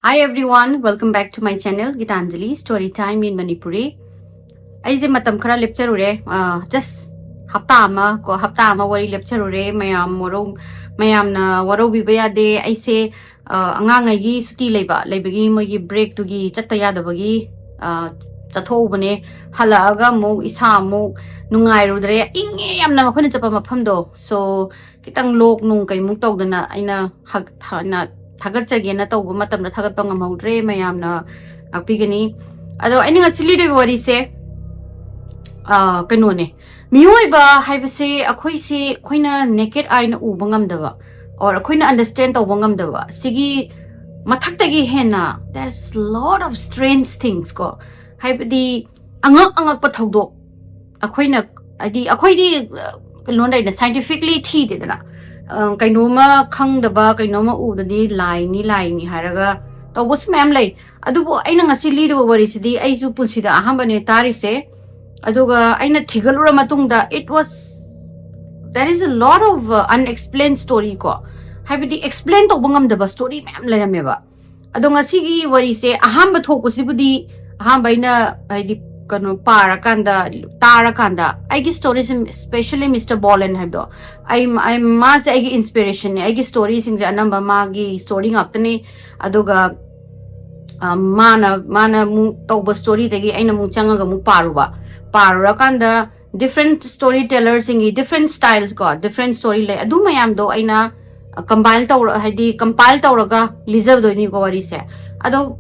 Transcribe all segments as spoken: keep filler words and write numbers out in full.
Hi everyone, welcome back to my channel Gitanjali Story Time in Manipuri. ꯑꯩꯁꯦ ꯃꯇꯝ ꯈꯔ ꯂꯦꯞꯆꯔꯨꯔꯦ, just ꯍꯞꯇꯥ ꯑꯃ ꯀꯣ, ꯍꯞꯇꯥ ꯑꯃ ꯋꯥꯔꯤ ꯂꯦꯞꯆꯔꯨꯔꯦ꯫ ꯃꯌꯥꯝ ꯋꯥꯔꯧ ꯃꯌꯥꯝꯅ ꯋꯥꯔꯧꯕꯤꯕ ꯌꯥꯗꯦ꯫ ꯑꯩꯁꯦ ꯑꯉꯥꯡꯉꯩꯒꯤ ꯁꯨꯇꯤ ꯂꯩꯕ ꯂꯩꯕꯒꯤ ꯃꯣꯏꯒꯤ ꯕ꯭ꯔꯦꯛꯇꯨꯒꯤ ꯆꯠꯇ ꯌꯥꯗꯕꯒꯤ ꯆꯠꯊꯣꯛꯎꯕꯅꯦ꯫ ꯍꯜꯂꯛꯑꯒ ꯑꯃꯨꯛ ꯏꯁꯥ ꯑꯃꯨꯛ ꯅꯨꯡꯉꯥꯏꯔꯨꯗ꯭ꯔꯦ꯫ ꯏꯪꯉꯦ ꯌꯥꯝꯅ ꯃꯈꯣꯏꯅ ꯆꯠꯄ ꯃꯐꯝꯗꯣ꯫ So ꯈꯤꯇꯪ ꯂꯣꯛ ꯅꯨꯡ ꯀꯩꯃꯨꯛ ꯇꯧꯗꯅ ꯑꯩꯅ ꯊꯥꯒꯠꯆꯒꯦꯅ ꯇꯧꯕ ꯃꯇꯝꯗ ꯊꯥꯒꯠꯄ ꯉꯝꯍꯧꯗ꯭ꯔꯦ꯫ ꯃꯌꯥꯝꯅ ꯉꯥꯛꯄꯤꯒꯅꯤ꯫ ꯑꯗꯣ ꯑꯩꯅ ꯉꯁꯤ ꯂꯤꯗꯣꯏꯕ ꯋꯥꯔꯤꯁꯦ ꯀꯩꯅꯣꯅꯦ꯫ ꯃꯤꯑꯣꯏꯕ ꯍꯥꯏꯕꯁꯦ ꯑꯩꯈꯣꯏꯁꯦ ꯑꯩꯈꯣꯏꯅ ꯅꯦꯀꯦꯠ ꯑꯥꯏꯅ ꯎꯕ ꯉꯝꯗꯕ, ꯑꯣꯔ ꯑꯩꯈꯣꯏꯅ ꯑꯟꯗꯔꯁꯇꯦꯟ ꯇꯧꯕ ꯉꯝꯗꯕ, ꯁꯤꯒꯤ ꯃꯊꯛꯇꯒꯤ ꯍꯦꯟꯅ there's lot of strange things ꯀꯣ, ꯍꯥꯏꯕꯗꯤ ꯑꯉꯛ ꯑꯉꯛꯄ ꯊꯧꯗꯣꯛ꯫ ꯑꯩꯈꯣꯏꯅ ꯍꯥꯏꯗꯤ ꯑꯩꯈꯣꯏꯗꯤ ꯀꯩꯅꯣ ꯂꯩꯅ ꯁꯥꯏꯟꯇꯤꯐꯤꯛꯂꯤ ꯊꯤꯗꯦꯗꯅ꯫ ꯀꯩꯅꯣꯝꯃ ꯈꯪꯗꯕ, ꯀꯩꯅꯣꯝꯃ ꯎꯗꯗꯤ ꯂꯥꯏꯅꯤ ꯂꯥꯏꯅꯤ ꯍꯥꯏꯔꯒ ꯇꯧꯕꯁꯨ ꯃꯌꯥꯝ ꯂꯩ꯫ ꯑꯗꯨꯕꯨ ꯑꯩꯅ ꯉꯁꯤ ꯂꯤꯔꯤꯕ ꯋꯥꯔꯤꯁꯤꯗꯤ ꯑꯩꯁꯨ ꯄꯨꯟꯁꯤꯗ ꯑꯍꯥꯟꯕꯅꯦ ꯇꯥꯔꯤꯁꯦ꯫ ꯑꯗꯨꯒ ꯑꯩꯅ ꯊꯤꯒꯠꯂꯨꯔ ꯃꯇꯨꯡꯗ it was there is a lot of unexplained story ꯀꯣ, ꯍꯥꯏꯕꯗꯤ ꯑꯦꯛꯁꯄ꯭ꯂꯦꯟ ꯇꯧꯕ ꯉꯝꯗꯕ ꯁ꯭ꯇꯣꯔꯤ ꯃꯌꯥꯝ ꯂꯩꯔꯝꯃꯦꯕ꯫ ꯑꯗꯣ ꯉꯁꯤꯒꯤ ꯋꯥꯔꯤꯁꯦ ꯑꯍꯥꯟꯕ ꯊꯣꯛꯄꯁꯤꯕꯨꯗꯤ, ꯑꯍꯥꯟꯕ ꯑꯩꯅ ꯍꯥꯏꯗꯤ ꯀꯩꯅꯣ ꯄꯥꯔꯀꯥꯟꯗ, ꯇꯥꯔꯀꯥꯟꯗ ꯑꯩꯒꯤ ꯁ꯭ꯇꯣꯔꯤꯁꯦ, especially Mister Bollen ꯍꯥꯏꯕꯗꯣ, ꯑꯩ ꯃꯥꯁꯦ ꯑꯩꯒꯤ ꯏꯟꯁꯄꯤꯔꯦꯁꯟꯅꯦ꯫ ꯑꯩꯒꯤ ꯁ꯭ꯇꯣꯔꯤꯁꯤꯡꯁꯦ ꯑꯅꯝꯕ ꯃꯥꯒꯤ ꯁ꯭ꯇꯣꯔꯤ ꯉꯥꯛꯇꯅꯤ꯫ ꯑꯗꯨꯒ ꯃꯥꯅ ꯃꯥꯅ ꯑꯃꯨꯛ ꯇꯧꯕ ꯁ꯭ꯇꯣꯔꯤꯗꯒꯤ ꯑꯩꯅ ꯑꯃꯨꯛ ꯆꯪꯉꯒ ꯑꯃꯨꯛ ꯄꯥꯔꯨꯕ꯫ ꯄꯥꯔꯨꯔꯀꯥꯟꯗ ꯗꯤꯐ꯭ꯔꯦꯟꯠ ꯁ꯭ꯇꯣꯔꯤ ꯇꯦꯂꯔꯁꯤꯡꯒꯤ ꯗꯤꯐ꯭ꯔꯦꯟꯠ ꯁ꯭ꯇꯥꯏꯜꯁ ꯀꯣ, ꯗꯤꯐ꯭ꯔꯦꯟꯠ ꯁ꯭ꯇꯣꯔꯤ ꯂꯩ꯫ ꯑꯗꯨ ꯃꯌꯥꯝꯗꯣ ꯑꯩꯅ ꯀꯝꯕꯥꯏꯜ ꯇꯧꯔ ꯍꯥꯏꯗꯤ ꯀꯝꯄꯥꯏꯜ ꯇꯧꯔꯒ ꯂꯤꯖꯗꯣꯏꯅꯤꯀꯣ ꯋꯥꯔꯤꯁꯦ꯫ ꯑꯗꯣ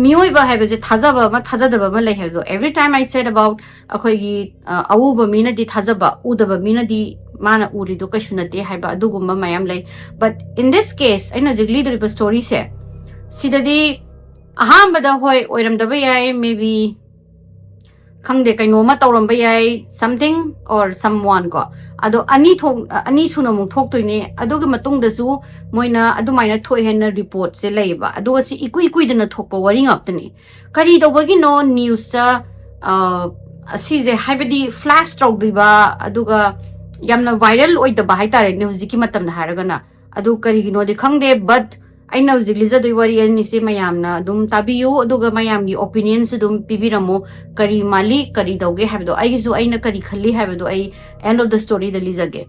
ꯃꯤꯑꯣꯏꯕ ꯍꯥꯏꯕꯁꯦ ꯊꯥꯖꯕ ꯑꯃ ꯊꯥꯖꯗꯕ ꯑꯃ ꯂꯩ ꯍꯥꯏꯕꯗꯣ, every time I said about ꯑꯩꯈꯣꯏꯒꯤ ꯑꯎꯕ ꯃꯤꯅꯗꯤ ꯊꯥꯖꯕ, ꯎꯗꯕ ꯃꯤꯅꯗꯤ ꯃꯥꯅ ꯎꯔꯤꯗꯣ ꯀꯩꯁꯨ ꯅꯠꯇꯦ ꯍꯥꯏꯕ ꯑꯗꯨꯒꯨꯝꯕ ꯃꯌꯥꯝ ꯂꯩ꯫ But in this case ꯑꯩꯅ ꯍꯧꯖꯤꯛ ꯂꯤꯗꯣꯔꯤꯕ ꯁ꯭ꯇꯣꯔꯤꯁꯦ ꯁꯤꯗꯗꯤ ꯑꯍꯥꯟꯕꯗ ꯍꯣꯏ ꯑꯣꯏꯔꯝꯗꯕ ꯌꯥꯏ, maybe ꯈꯪꯗꯦ, ꯀꯩꯅꯣꯝꯃ ꯇꯧꯔꯝꯕ ꯌꯥꯏ, something or someone ꯀꯣ꯫ ꯑꯗꯣ ꯑꯅꯤ ꯊꯣꯛ ꯑꯅꯤ ꯁꯨꯅ ꯑꯃꯨꯛ ꯊꯣꯛꯇꯣꯏꯅꯦ꯫ ꯑꯗꯨꯒꯤ ꯃꯇꯨꯡꯗꯁꯨ ꯃꯣꯏꯅ ꯑꯗꯨꯃꯥꯏꯅ ꯊꯣꯛꯑꯦ ꯍꯥꯏꯅ ꯔꯤꯄꯣꯔꯠꯁꯦ ꯂꯩꯌꯦꯕ꯫ ꯑꯗꯨꯒ ꯁꯤ ꯏꯀꯨꯏ ꯀꯨꯏꯗꯅ ꯊꯣꯛꯄ ꯋꯥꯔꯤ ꯉꯥꯛꯇꯅꯤ꯫ ꯀꯔꯤ ꯇꯧꯕꯒꯤꯅꯣ ꯅ꯭ꯌꯨꯁꯇ ꯑꯁꯤꯁꯦ, ꯍꯥꯏꯕꯗꯤ ꯐ꯭ꯂꯥꯁ ꯇꯧꯗ꯭ꯔꯤꯕ, ꯑꯗꯨꯒ ꯌꯥꯝꯅ ꯚꯥꯏꯔꯦꯜ ꯑꯣꯏꯗꯕ ꯍꯥꯏꯇꯥꯔꯦꯅꯦ ꯍꯧꯖꯤꯛꯀꯤ ꯃꯇꯝꯗ ꯍꯥꯏꯔꯒꯅ? ꯑꯗꯨ ꯀꯔꯤꯒꯤꯅꯣꯗꯤ ꯈꯪꯗꯦ, but ꯑꯩꯅ ꯍꯧꯖꯤꯛ ꯂꯤꯖꯗꯣꯏ ꯋꯥꯔꯤ ꯑꯅꯤꯁꯦ ꯃꯌꯥꯝꯅ ꯑꯗꯨꯝ ꯇꯥꯕꯤꯌꯨ, ꯑꯗꯨꯒ ꯃꯌꯥꯝꯒꯤ opinion ꯁꯨ ꯑꯗꯨꯝ ꯄꯤꯕꯤꯔꯝꯃꯨ꯫ ꯀꯔꯤ ꯃꯥꯜꯂꯤ, ꯀꯔꯤ ꯇꯧꯒꯦ ꯍꯥꯏꯕꯗꯣ, ꯑꯩꯒꯤꯁꯨ ꯑꯩꯅ ꯀꯔꯤ ꯈꯜꯂꯤ ꯍꯥꯏꯕꯗꯣ ꯑꯩ end of the story the ꯂꯤꯖꯒꯦ꯫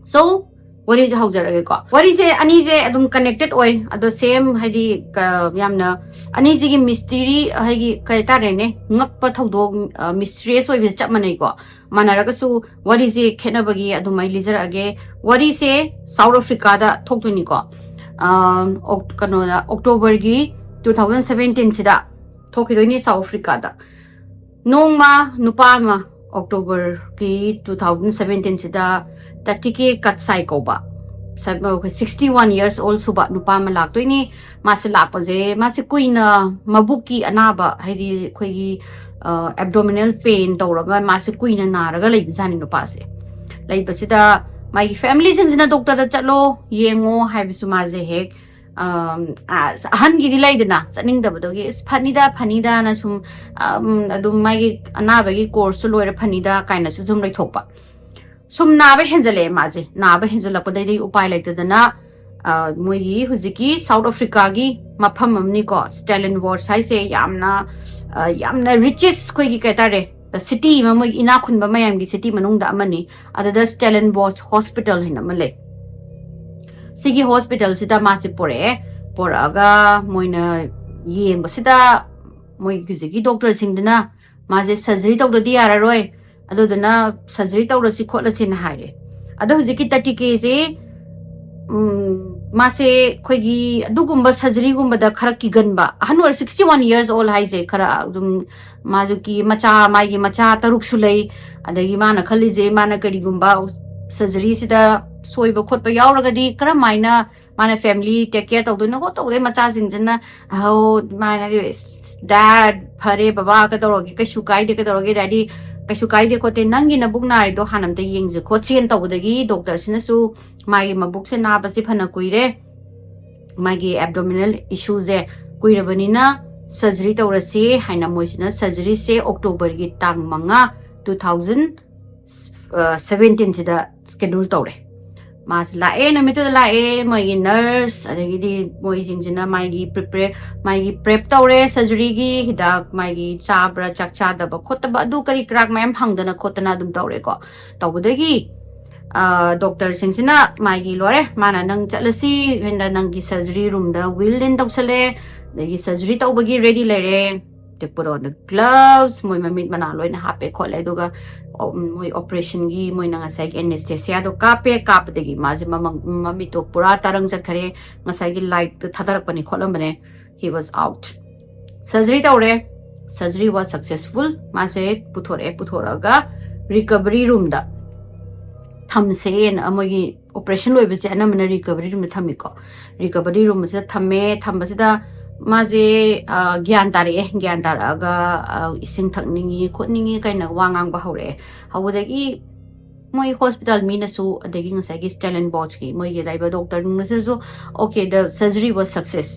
So, ꯋꯥꯔꯤꯁꯦ ꯍꯧꯖꯔꯒꯦꯀꯣ꯫ ꯋꯥꯔꯤꯁꯦ ꯑꯅꯤꯁꯦ ꯑꯗꯨꯝ connected ꯑꯣꯏ, ꯑꯗꯣ same, ꯍꯥꯏꯗꯤ, ꯀ-, ꯌꯥꯝꯅ ꯑꯅꯤꯁꯤꯒꯤ mystery, ꯍꯥꯏꯗꯤ, ꯀꯩ ꯍꯥꯏꯇꯥꯔꯦꯅꯦ, ꯉꯛꯄ ꯊꯧꯗꯣꯛ, ꯑ, mysterious ꯑꯣꯏꯕꯁꯦ ꯆꯞ ꯃꯥꯟꯅꯩꯀꯣ꯫ ꯃꯥꯟꯅꯔꯒꯁꯨ ꯋꯥꯔꯤꯁꯦ ꯈꯦꯠꯅꯕꯒꯤ ꯑꯗꯨꯝ ꯑꯩ ꯂꯤꯖꯔꯛꯑꯒꯦ꯫ ꯋꯥꯔꯤꯁꯦ South Africa ꯗ ꯊꯣꯛꯇꯣꯏꯅꯤꯀꯣ꯫ ꯑ, ꯑꯣꯛ-, ꯀꯩꯅꯣꯗ, October ꯒꯤ two thousand seventeen ꯁꯤꯗ ꯊꯣꯛꯈꯤꯗꯣꯏꯅꯤ South Africa ꯗ꯫ ꯅꯣꯡꯃ ꯅꯨꯄꯥ ꯑꯃ, October ꯒꯤ two thousand seventeen ꯁꯤꯗ ꯇꯥꯇꯤꯀꯦ ꯀꯠꯁꯥꯏ ꯀꯧꯕ, ꯁ-, ꯑꯩꯈꯣꯏ sixty one years old ꯁꯨꯕ ꯅꯨꯄꯥ ꯑꯃ ꯂꯥꯛꯇꯣꯏꯅꯤ꯫ ꯃꯥꯁꯦ ꯂꯥꯛꯄꯁꯦ, ꯃꯥꯁꯦ ꯀꯨꯏꯅ ꯃꯕꯨꯛꯀꯤ ꯑꯅꯥꯕ, ꯍꯥꯏꯗꯤ ꯑꯩꯈꯣꯏꯒꯤ, ꯑ, abdominal pain ꯇꯧꯔꯒ ꯃꯥꯁꯦ ꯀꯨꯏꯅ ꯅꯥꯔꯒ ꯂꯩꯕꯖꯥꯠꯅꯤ ꯅꯨꯄꯥꯁꯦ꯫ ꯂꯩꯕꯁꯤꯗ ꯃꯥꯒꯤ family ꯁꯤꯡꯁꯤꯅ doctor ꯗ ꯆꯠꯂꯣ, ꯌꯦꯡꯉꯣ ꯍꯥꯏꯕꯁꯨ ꯃꯥꯁꯦ ꯍꯦꯛ, ꯑꯝ, ꯑ, ꯑꯍꯟꯒꯤꯗꯤ ꯂꯩꯗꯅ, ꯆꯠꯅꯤꯡꯗꯕꯗꯨꯒꯤ, "ꯑꯁ, ꯐꯅꯤꯗ, ꯐꯅꯤꯗꯅ" ꯁꯨꯝ, ꯑꯝ, ꯑꯗꯨꯝ ꯃꯥꯒꯤ ꯑꯅꯥꯕꯒꯤ course ꯇꯨ ꯂꯣꯏꯔ ꯐꯅꯤꯗ ꯀꯥꯏꯅꯁꯨ ꯁꯨꯝ ꯂꯩꯊꯣꯛꯄ꯫ ꯁꯨꯝ ꯅꯥꯕ ꯍꯦꯟꯖꯜꯂꯛꯑꯦ ꯃꯥꯁꯦ꯫ ꯅꯥꯕ ꯍꯦꯟꯖꯜꯂꯛꯄꯗꯩꯗꯤ ꯎꯄꯥꯏ ꯂꯩꯇꯗꯅ, ꯑ, ꯃꯣꯏꯒꯤ ꯍꯧꯖꯤꯛꯀꯤ South Africa ꯒꯤ ꯃꯐꯝ ꯑꯃꯅꯤꯀꯣ, Stellenbosch ꯍꯥꯏꯁꯦ ꯌꯥꯝꯅ, ꯑ, ꯌꯥꯝꯅ richest, ꯑꯩꯈꯣꯏꯒꯤ ꯀꯩ ꯍꯥꯏꯇꯥꯔꯦ, city ꯑꯃ, ꯃꯣꯏꯒꯤ ꯏꯅꯥꯛ ꯈꯨꯟꯕ ꯃꯌꯥꯝꯒꯤ city ꯃꯅꯨꯡꯗ ꯑꯃꯅꯤ꯫ ꯑꯗꯨꯗ Stellenbosch Hospital ꯍꯥꯏꯅ ꯑꯃ ꯂꯩ꯫ ꯁꯤꯒꯤ hospital ꯁꯤꯗ ꯃꯥꯁꯦ ꯄꯣꯔꯛꯑꯦ꯫ ꯄꯣꯔꯛꯑꯒ ꯃꯣꯏꯅ ꯌꯦꯡꯕꯁꯤꯗ, ꯃꯣꯏꯒꯤ ꯍꯧꯖꯤꯛꯀꯤ doctor ꯁꯤꯡꯗꯨꯅ ꯃꯥꯁꯦ surgery ꯇꯧꯗ꯭ꯔꯗꯤ ꯌꯥꯔꯔꯣꯏ, ꯑꯗꯨꯗꯨꯅ surgery ꯇꯧꯔꯁꯤ ꯈꯣꯠꯂꯁꯤꯅ ꯍꯥꯏꯔꯦ꯫ ꯑꯗꯣ ꯍꯧꯖꯤꯛꯀꯤ ꯇꯥꯇꯤꯀꯦꯁꯦ, ꯎꯝ, ꯃꯥꯁꯦ ꯑꯩꯈꯣꯏꯒꯤ ꯑꯗꯨꯒꯨꯝꯕ surgery ꯒꯨꯝꯕꯗ ꯈꯔ ꯀꯤꯒꯟꯕ, ꯑꯍꯟ ꯑꯣꯏꯔ, sixty one years old ꯍꯥꯏꯁꯦ, ꯈꯔ ꯑꯗꯨꯝ ꯃꯥꯁꯨ ꯀꯤ, ꯃꯆꯥ, ꯃꯥꯒꯤ ꯃꯆꯥ ꯇꯔꯨꯛꯁꯨ ꯂꯩ꯫ ꯑꯗꯒꯤ ꯃꯥꯅ ꯈꯜꯂꯤꯁꯦ, ꯃꯥꯅ ꯀꯔꯤꯒꯨꯝꯕ surgery ꯁꯤꯗ ꯁꯣꯏꯕ ꯈꯣꯠꯄ ꯌꯥꯎꯔꯒꯗꯤ ꯀꯔꯝꯍꯥꯏꯅ ꯃꯥꯅ family take care ꯇꯧꯗꯣꯏꯅꯣ ꯈꯣꯠꯇꯧꯗꯣꯏ, ꯃꯆꯥꯁꯤꯡꯁꯤꯅ, "ꯑꯍꯧ, ꯃꯥꯅ, Dad, ꯐꯔꯦ ꯕꯕꯥ, ꯀꯩꯗꯧꯔꯒꯦ, ꯀꯩꯁꯨ ꯀꯥꯏꯗꯦ, ꯀꯩꯗꯧꯔꯒꯦ Daddy, ꯀꯩꯁꯨ ꯀꯥꯏꯗꯦ ꯈꯣꯠꯇꯦ, ꯅꯪꯒꯤ ꯅꯕꯨꯛ ꯅꯥꯔꯤꯗꯣ ꯍꯥꯟꯅ ꯑꯝꯇ ꯌꯦꯡꯁꯦ ꯈꯣꯠꯁꯦꯅ" ꯇꯧꯕꯗꯒꯤ doctor ꯁꯤꯅꯁꯨ ꯃꯥꯒꯤ ꯃꯕꯨꯛꯁꯦ ꯅꯥꯕꯁꯦ ꯐꯅ ꯀꯨꯏꯔꯦ, ꯃꯥꯒꯤ abdominal issue ꯁꯦ ꯀꯨꯏꯔꯕꯅꯤꯅ surgery ꯇꯧꯔꯁꯤ ꯍꯥꯏꯅ ꯃꯣꯏꯁꯤꯅ surgery ꯁꯦ October ꯒꯤ ꯇꯥꯡ ꯃꯉꯥ, two thousand seventeen ꯁꯤꯗ schedule ꯇꯧꯔꯦ꯫ ꯃꯥꯁꯦ ꯂꯥꯛꯑꯦ, ꯅꯨꯃꯤꯠꯇꯨꯗ ꯂꯥꯛꯑꯦ꯫ ꯃꯣꯏꯒꯤ ꯅꯔꯁ, ꯑꯗꯒꯤꯗꯤ ꯃꯣꯏꯁꯤꯡꯁꯤꯅ ꯃꯥꯒꯤ ꯄ꯭ꯔꯤꯄꯦꯌꯔ, ꯃꯥꯒꯤ ꯄ꯭ꯔꯦꯞ ꯇꯧꯔꯦ, ꯁꯔꯖꯔꯤꯒꯤ ꯍꯤꯗꯥꯛ, ꯃꯥꯒꯤ ꯆꯥꯕ꯭ꯔꯥ, ꯆꯥꯛ ꯆꯥꯗꯕ ꯈꯣꯠꯇꯕ, ꯑꯗꯨ ꯀꯔꯤ ꯀꯔꯥꯛ ꯃꯌꯥꯝ ꯍꯪꯗꯅ ꯈꯣꯠꯇꯅ ꯑꯗꯨꯝ ꯇꯧꯔꯦꯀꯣ꯫ ꯇꯧꯕꯗꯒꯤ ꯗꯣꯛꯇꯔꯁꯤꯡꯁꯤꯅ ꯃꯥꯒꯤ ꯂꯣꯏꯔꯦ, ꯃꯥꯅ ꯅꯪ ꯆꯠꯂꯁꯤ ꯍꯥꯏꯅ ꯅꯪꯒꯤ ꯁꯔꯖꯔꯤ ꯔꯨꯝꯗ ꯋꯤꯜ ꯏꯟ ꯇꯧꯁꯜꯂꯦ, ꯑꯗꯒꯤ ꯁꯔꯖꯔꯤ ꯇꯧꯕꯒꯤ ꯔꯦꯗꯤ ꯂꯩꯔꯦ꯫ They put on the gloves, ꯃꯣꯏ ꯃꯃꯤꯠ ꯃꯅꯥ ꯂꯣꯏꯅ ꯍꯥꯞꯄꯦ ꯈꯣꯠꯂꯦ, ꯑꯗꯨꯒ ꯃꯣꯏ ꯑꯣꯄꯔꯦꯁꯟꯒꯤ ꯃꯣꯏꯅ ꯉꯁꯥꯏꯒꯤ ꯑꯦꯅꯦꯁꯊꯦꯁꯤꯌꯥꯗꯣ ꯀꯥꯞꯄꯦ꯫ ꯀꯥꯞꯄꯗꯒꯤ ꯃꯥꯁꯦ ꯃꯃꯤꯠꯇꯣ ꯄꯨꯔꯥ ꯇꯔꯪ ꯆꯠꯈꯔꯦ꯫ ꯉꯁꯥꯏꯒꯤ ꯂꯥꯏꯠꯇ ꯊꯥꯗꯔꯛꯄꯅꯤ ꯈꯣꯠꯂꯝꯕꯅꯦ꯫ He was out. ꯁꯔꯖꯔꯤ ꯇꯧꯔꯦ, surgery was successful, ꯃꯥꯁꯦ ꯄꯨꯊꯣꯔꯛꯑꯦ꯫ ꯄꯨꯊꯣꯔꯛꯑꯒ ꯔꯤꯀꯕꯔꯤ ꯔꯨꯝꯗ ꯊꯝꯁꯦꯅ, ꯃꯣꯏꯒꯤ ꯑꯣꯄꯔꯦꯁꯟ ꯂꯣꯏꯕꯁꯦ ꯑꯅꯝꯕꯅ ꯔꯤꯀꯕꯔꯤ ꯔꯨꯝꯗ ꯊꯝꯃꯤꯀꯣ꯫ ꯔꯤꯀꯕꯔꯤ ꯔꯨꯝ ꯑꯁꯤꯗ ꯊꯝꯃꯦ꯫ ꯊꯝꯕꯁꯤꯗ ꯃꯥꯁꯦ ꯒ꯭ꯌꯥꯟ ꯇꯥꯔꯛꯑꯦ꯫ ꯒ꯭ꯌꯥꯟ ꯇꯥꯔꯛꯑꯒ ꯏꯁꯤꯡ ꯊꯛꯅꯤꯡꯉꯤ ꯈꯣꯠꯅꯤꯡꯉꯤ ꯀꯥꯏꯅ ꯋꯥ ꯉꯥꯡꯕ ꯍꯧꯔꯛꯑꯦ꯫ ꯍꯧꯕꯗꯒꯤ ꯃꯣꯏ ꯍꯣꯁꯄꯤꯇꯥꯜ ꯃꯤꯅꯁꯨ, ꯑꯗꯒꯤ ꯉꯁꯥꯏꯒꯤ ꯁ꯭ꯇꯦꯂꯦꯟꯕꯣꯁꯀꯤ ꯃꯣꯏꯒꯤ ꯂꯩꯕ ꯗꯣꯛꯇꯔꯅꯁꯨ, "Okay, the surgery was success,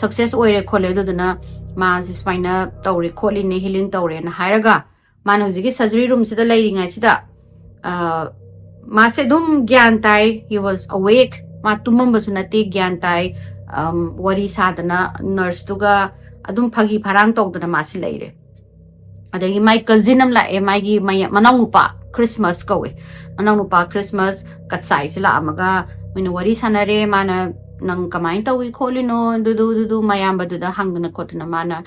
success ꯑꯣꯏꯔꯦ ꯈꯣꯠꯂꯦ, ꯑꯗꯨꯗꯨꯅ ꯃꯥꯁꯦ ꯁꯨꯃꯥꯏꯅ ꯇꯧꯔꯦ ꯈꯣꯠꯂꯤꯅꯦ, ꯍꯤꯂꯤꯡ ꯇꯧꯔꯦꯅ" ꯍꯥꯏꯔꯒ, ꯃꯥꯅ ꯍꯧꯖꯤꯛꯀꯤ ꯁꯔꯖꯔꯤ ꯔꯨꯝꯁꯤꯗ ꯂꯩꯔꯤꯉꯩꯁꯤꯗ ꯃꯥꯁꯦ ꯑꯗꯨꯝ ꯒ꯭ꯌꯥꯟ ꯇꯥꯏ꯫ He was awake. ꯃꯥ ꯇꯨꯝꯃꯝꯕꯁꯨ ꯅꯠꯇꯦ, ꯒ꯭ꯌꯥꯟ ꯇꯥꯏ꯫ ꯋꯥꯔꯤ ꯁꯥꯗꯅ ꯅꯔꯁꯇꯨꯒ ꯑꯗꯨꯝ ꯐꯥꯒꯤ ꯐꯔꯥꯡ ꯇꯧꯗꯅ ꯃꯥꯁꯤ ꯂꯩꯔꯦ꯫ ꯑꯗꯒꯤ ꯃꯥꯏ ꯀꯖꯤꯟ ꯑꯃ ꯂꯥꯛꯑꯦ, ꯃꯥꯒꯤ ꯃꯅꯥꯎꯅꯨꯄꯥ ꯈ꯭ꯔꯤꯁꯃꯁ ꯀꯧꯋꯦ꯫ ꯃꯅꯥꯎꯅꯨꯄꯥ ꯈ꯭ꯔꯤꯁꯃꯁ ꯀꯠꯁꯥꯏꯁꯦ ꯂꯥꯛꯑꯝꯃꯒ ꯃꯣꯏꯅ ꯋꯥꯔꯤ ꯁꯥꯟꯅꯔꯦ꯫ ꯃꯥꯅ, "ꯅꯪ ꯀꯃꯥꯏꯅ ꯇꯧꯏ ꯈꯣꯠꯂꯤꯅꯣ?" ꯑꯗꯨꯗꯨ ꯑꯗꯨꯗꯨ ꯃꯌꯥꯝꯕꯗꯨꯗ ꯍꯪꯗꯅ ꯈꯣꯠꯇꯅ ꯃꯥꯅ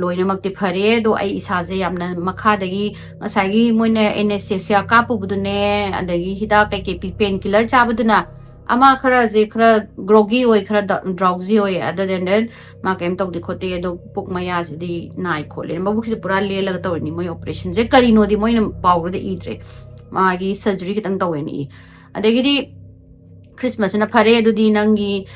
ꯂꯣꯏꯅꯃꯛꯇꯤ ꯐꯔꯦ꯫ ꯑꯗꯣ ꯑꯩ ꯏꯁꯥꯁꯦ ꯌꯥꯝꯅ ꯃꯈꯥꯗꯒꯤ ꯉꯁꯥꯏꯒꯤ ꯃꯣꯏꯅ ꯑꯦꯅꯦꯁꯊꯦꯁꯤꯌꯥ ꯀꯥꯞꯄꯨꯕꯗꯨꯅꯦ, ꯑꯗꯒꯤ ꯍꯤꯗꯥꯛ ꯀꯩꯀꯩ ꯄꯤ-, ꯄꯦꯟ ꯀꯤꯂꯔ ꯆꯥꯕꯗꯨꯅ ꯑꯃ ꯈꯔꯁꯦ ꯈꯔ ꯒ꯭ꯔꯣꯒꯤ ꯑꯣꯏ, ꯈꯔ ꯗ-, ꯗ꯭ꯔꯥꯎꯖꯤ ꯑꯣꯏ꯫ Other than that, ꯃꯥ ꯀꯩꯝ ꯇꯧꯗꯦ ꯈꯣꯠꯇꯦ꯫ ꯑꯗꯣ ꯄꯨꯛ ꯃꯌꯥꯁꯤꯗꯤ ꯅꯥꯏ ꯈꯣꯠꯂꯦ꯫ ꯃꯕꯨꯛꯁꯤꯗ ꯄꯨꯔꯥ ꯂꯦꯜꯂꯒ ꯇꯧꯔꯤꯅꯤ꯫ ꯃꯣꯏ ꯑꯣꯄꯔꯦꯁꯟꯁꯦ ꯀꯔꯤꯅꯣꯗꯤ ꯃꯣꯏꯅ ꯄꯥꯎꯗ ꯏꯗ꯭ꯔꯦ꯫ ꯃꯥꯒꯤ ꯁꯔꯖꯔꯤ ꯈꯤꯇꯪ ꯇꯧꯋꯦꯅ ꯏ꯫ ꯑꯗꯒꯤꯗꯤ ꯈ꯭ꯔꯤꯁꯃꯁꯁꯤꯅ, "ꯐꯔꯦ, ꯑꯗꯨꯗꯤ ꯅꯪꯒꯤ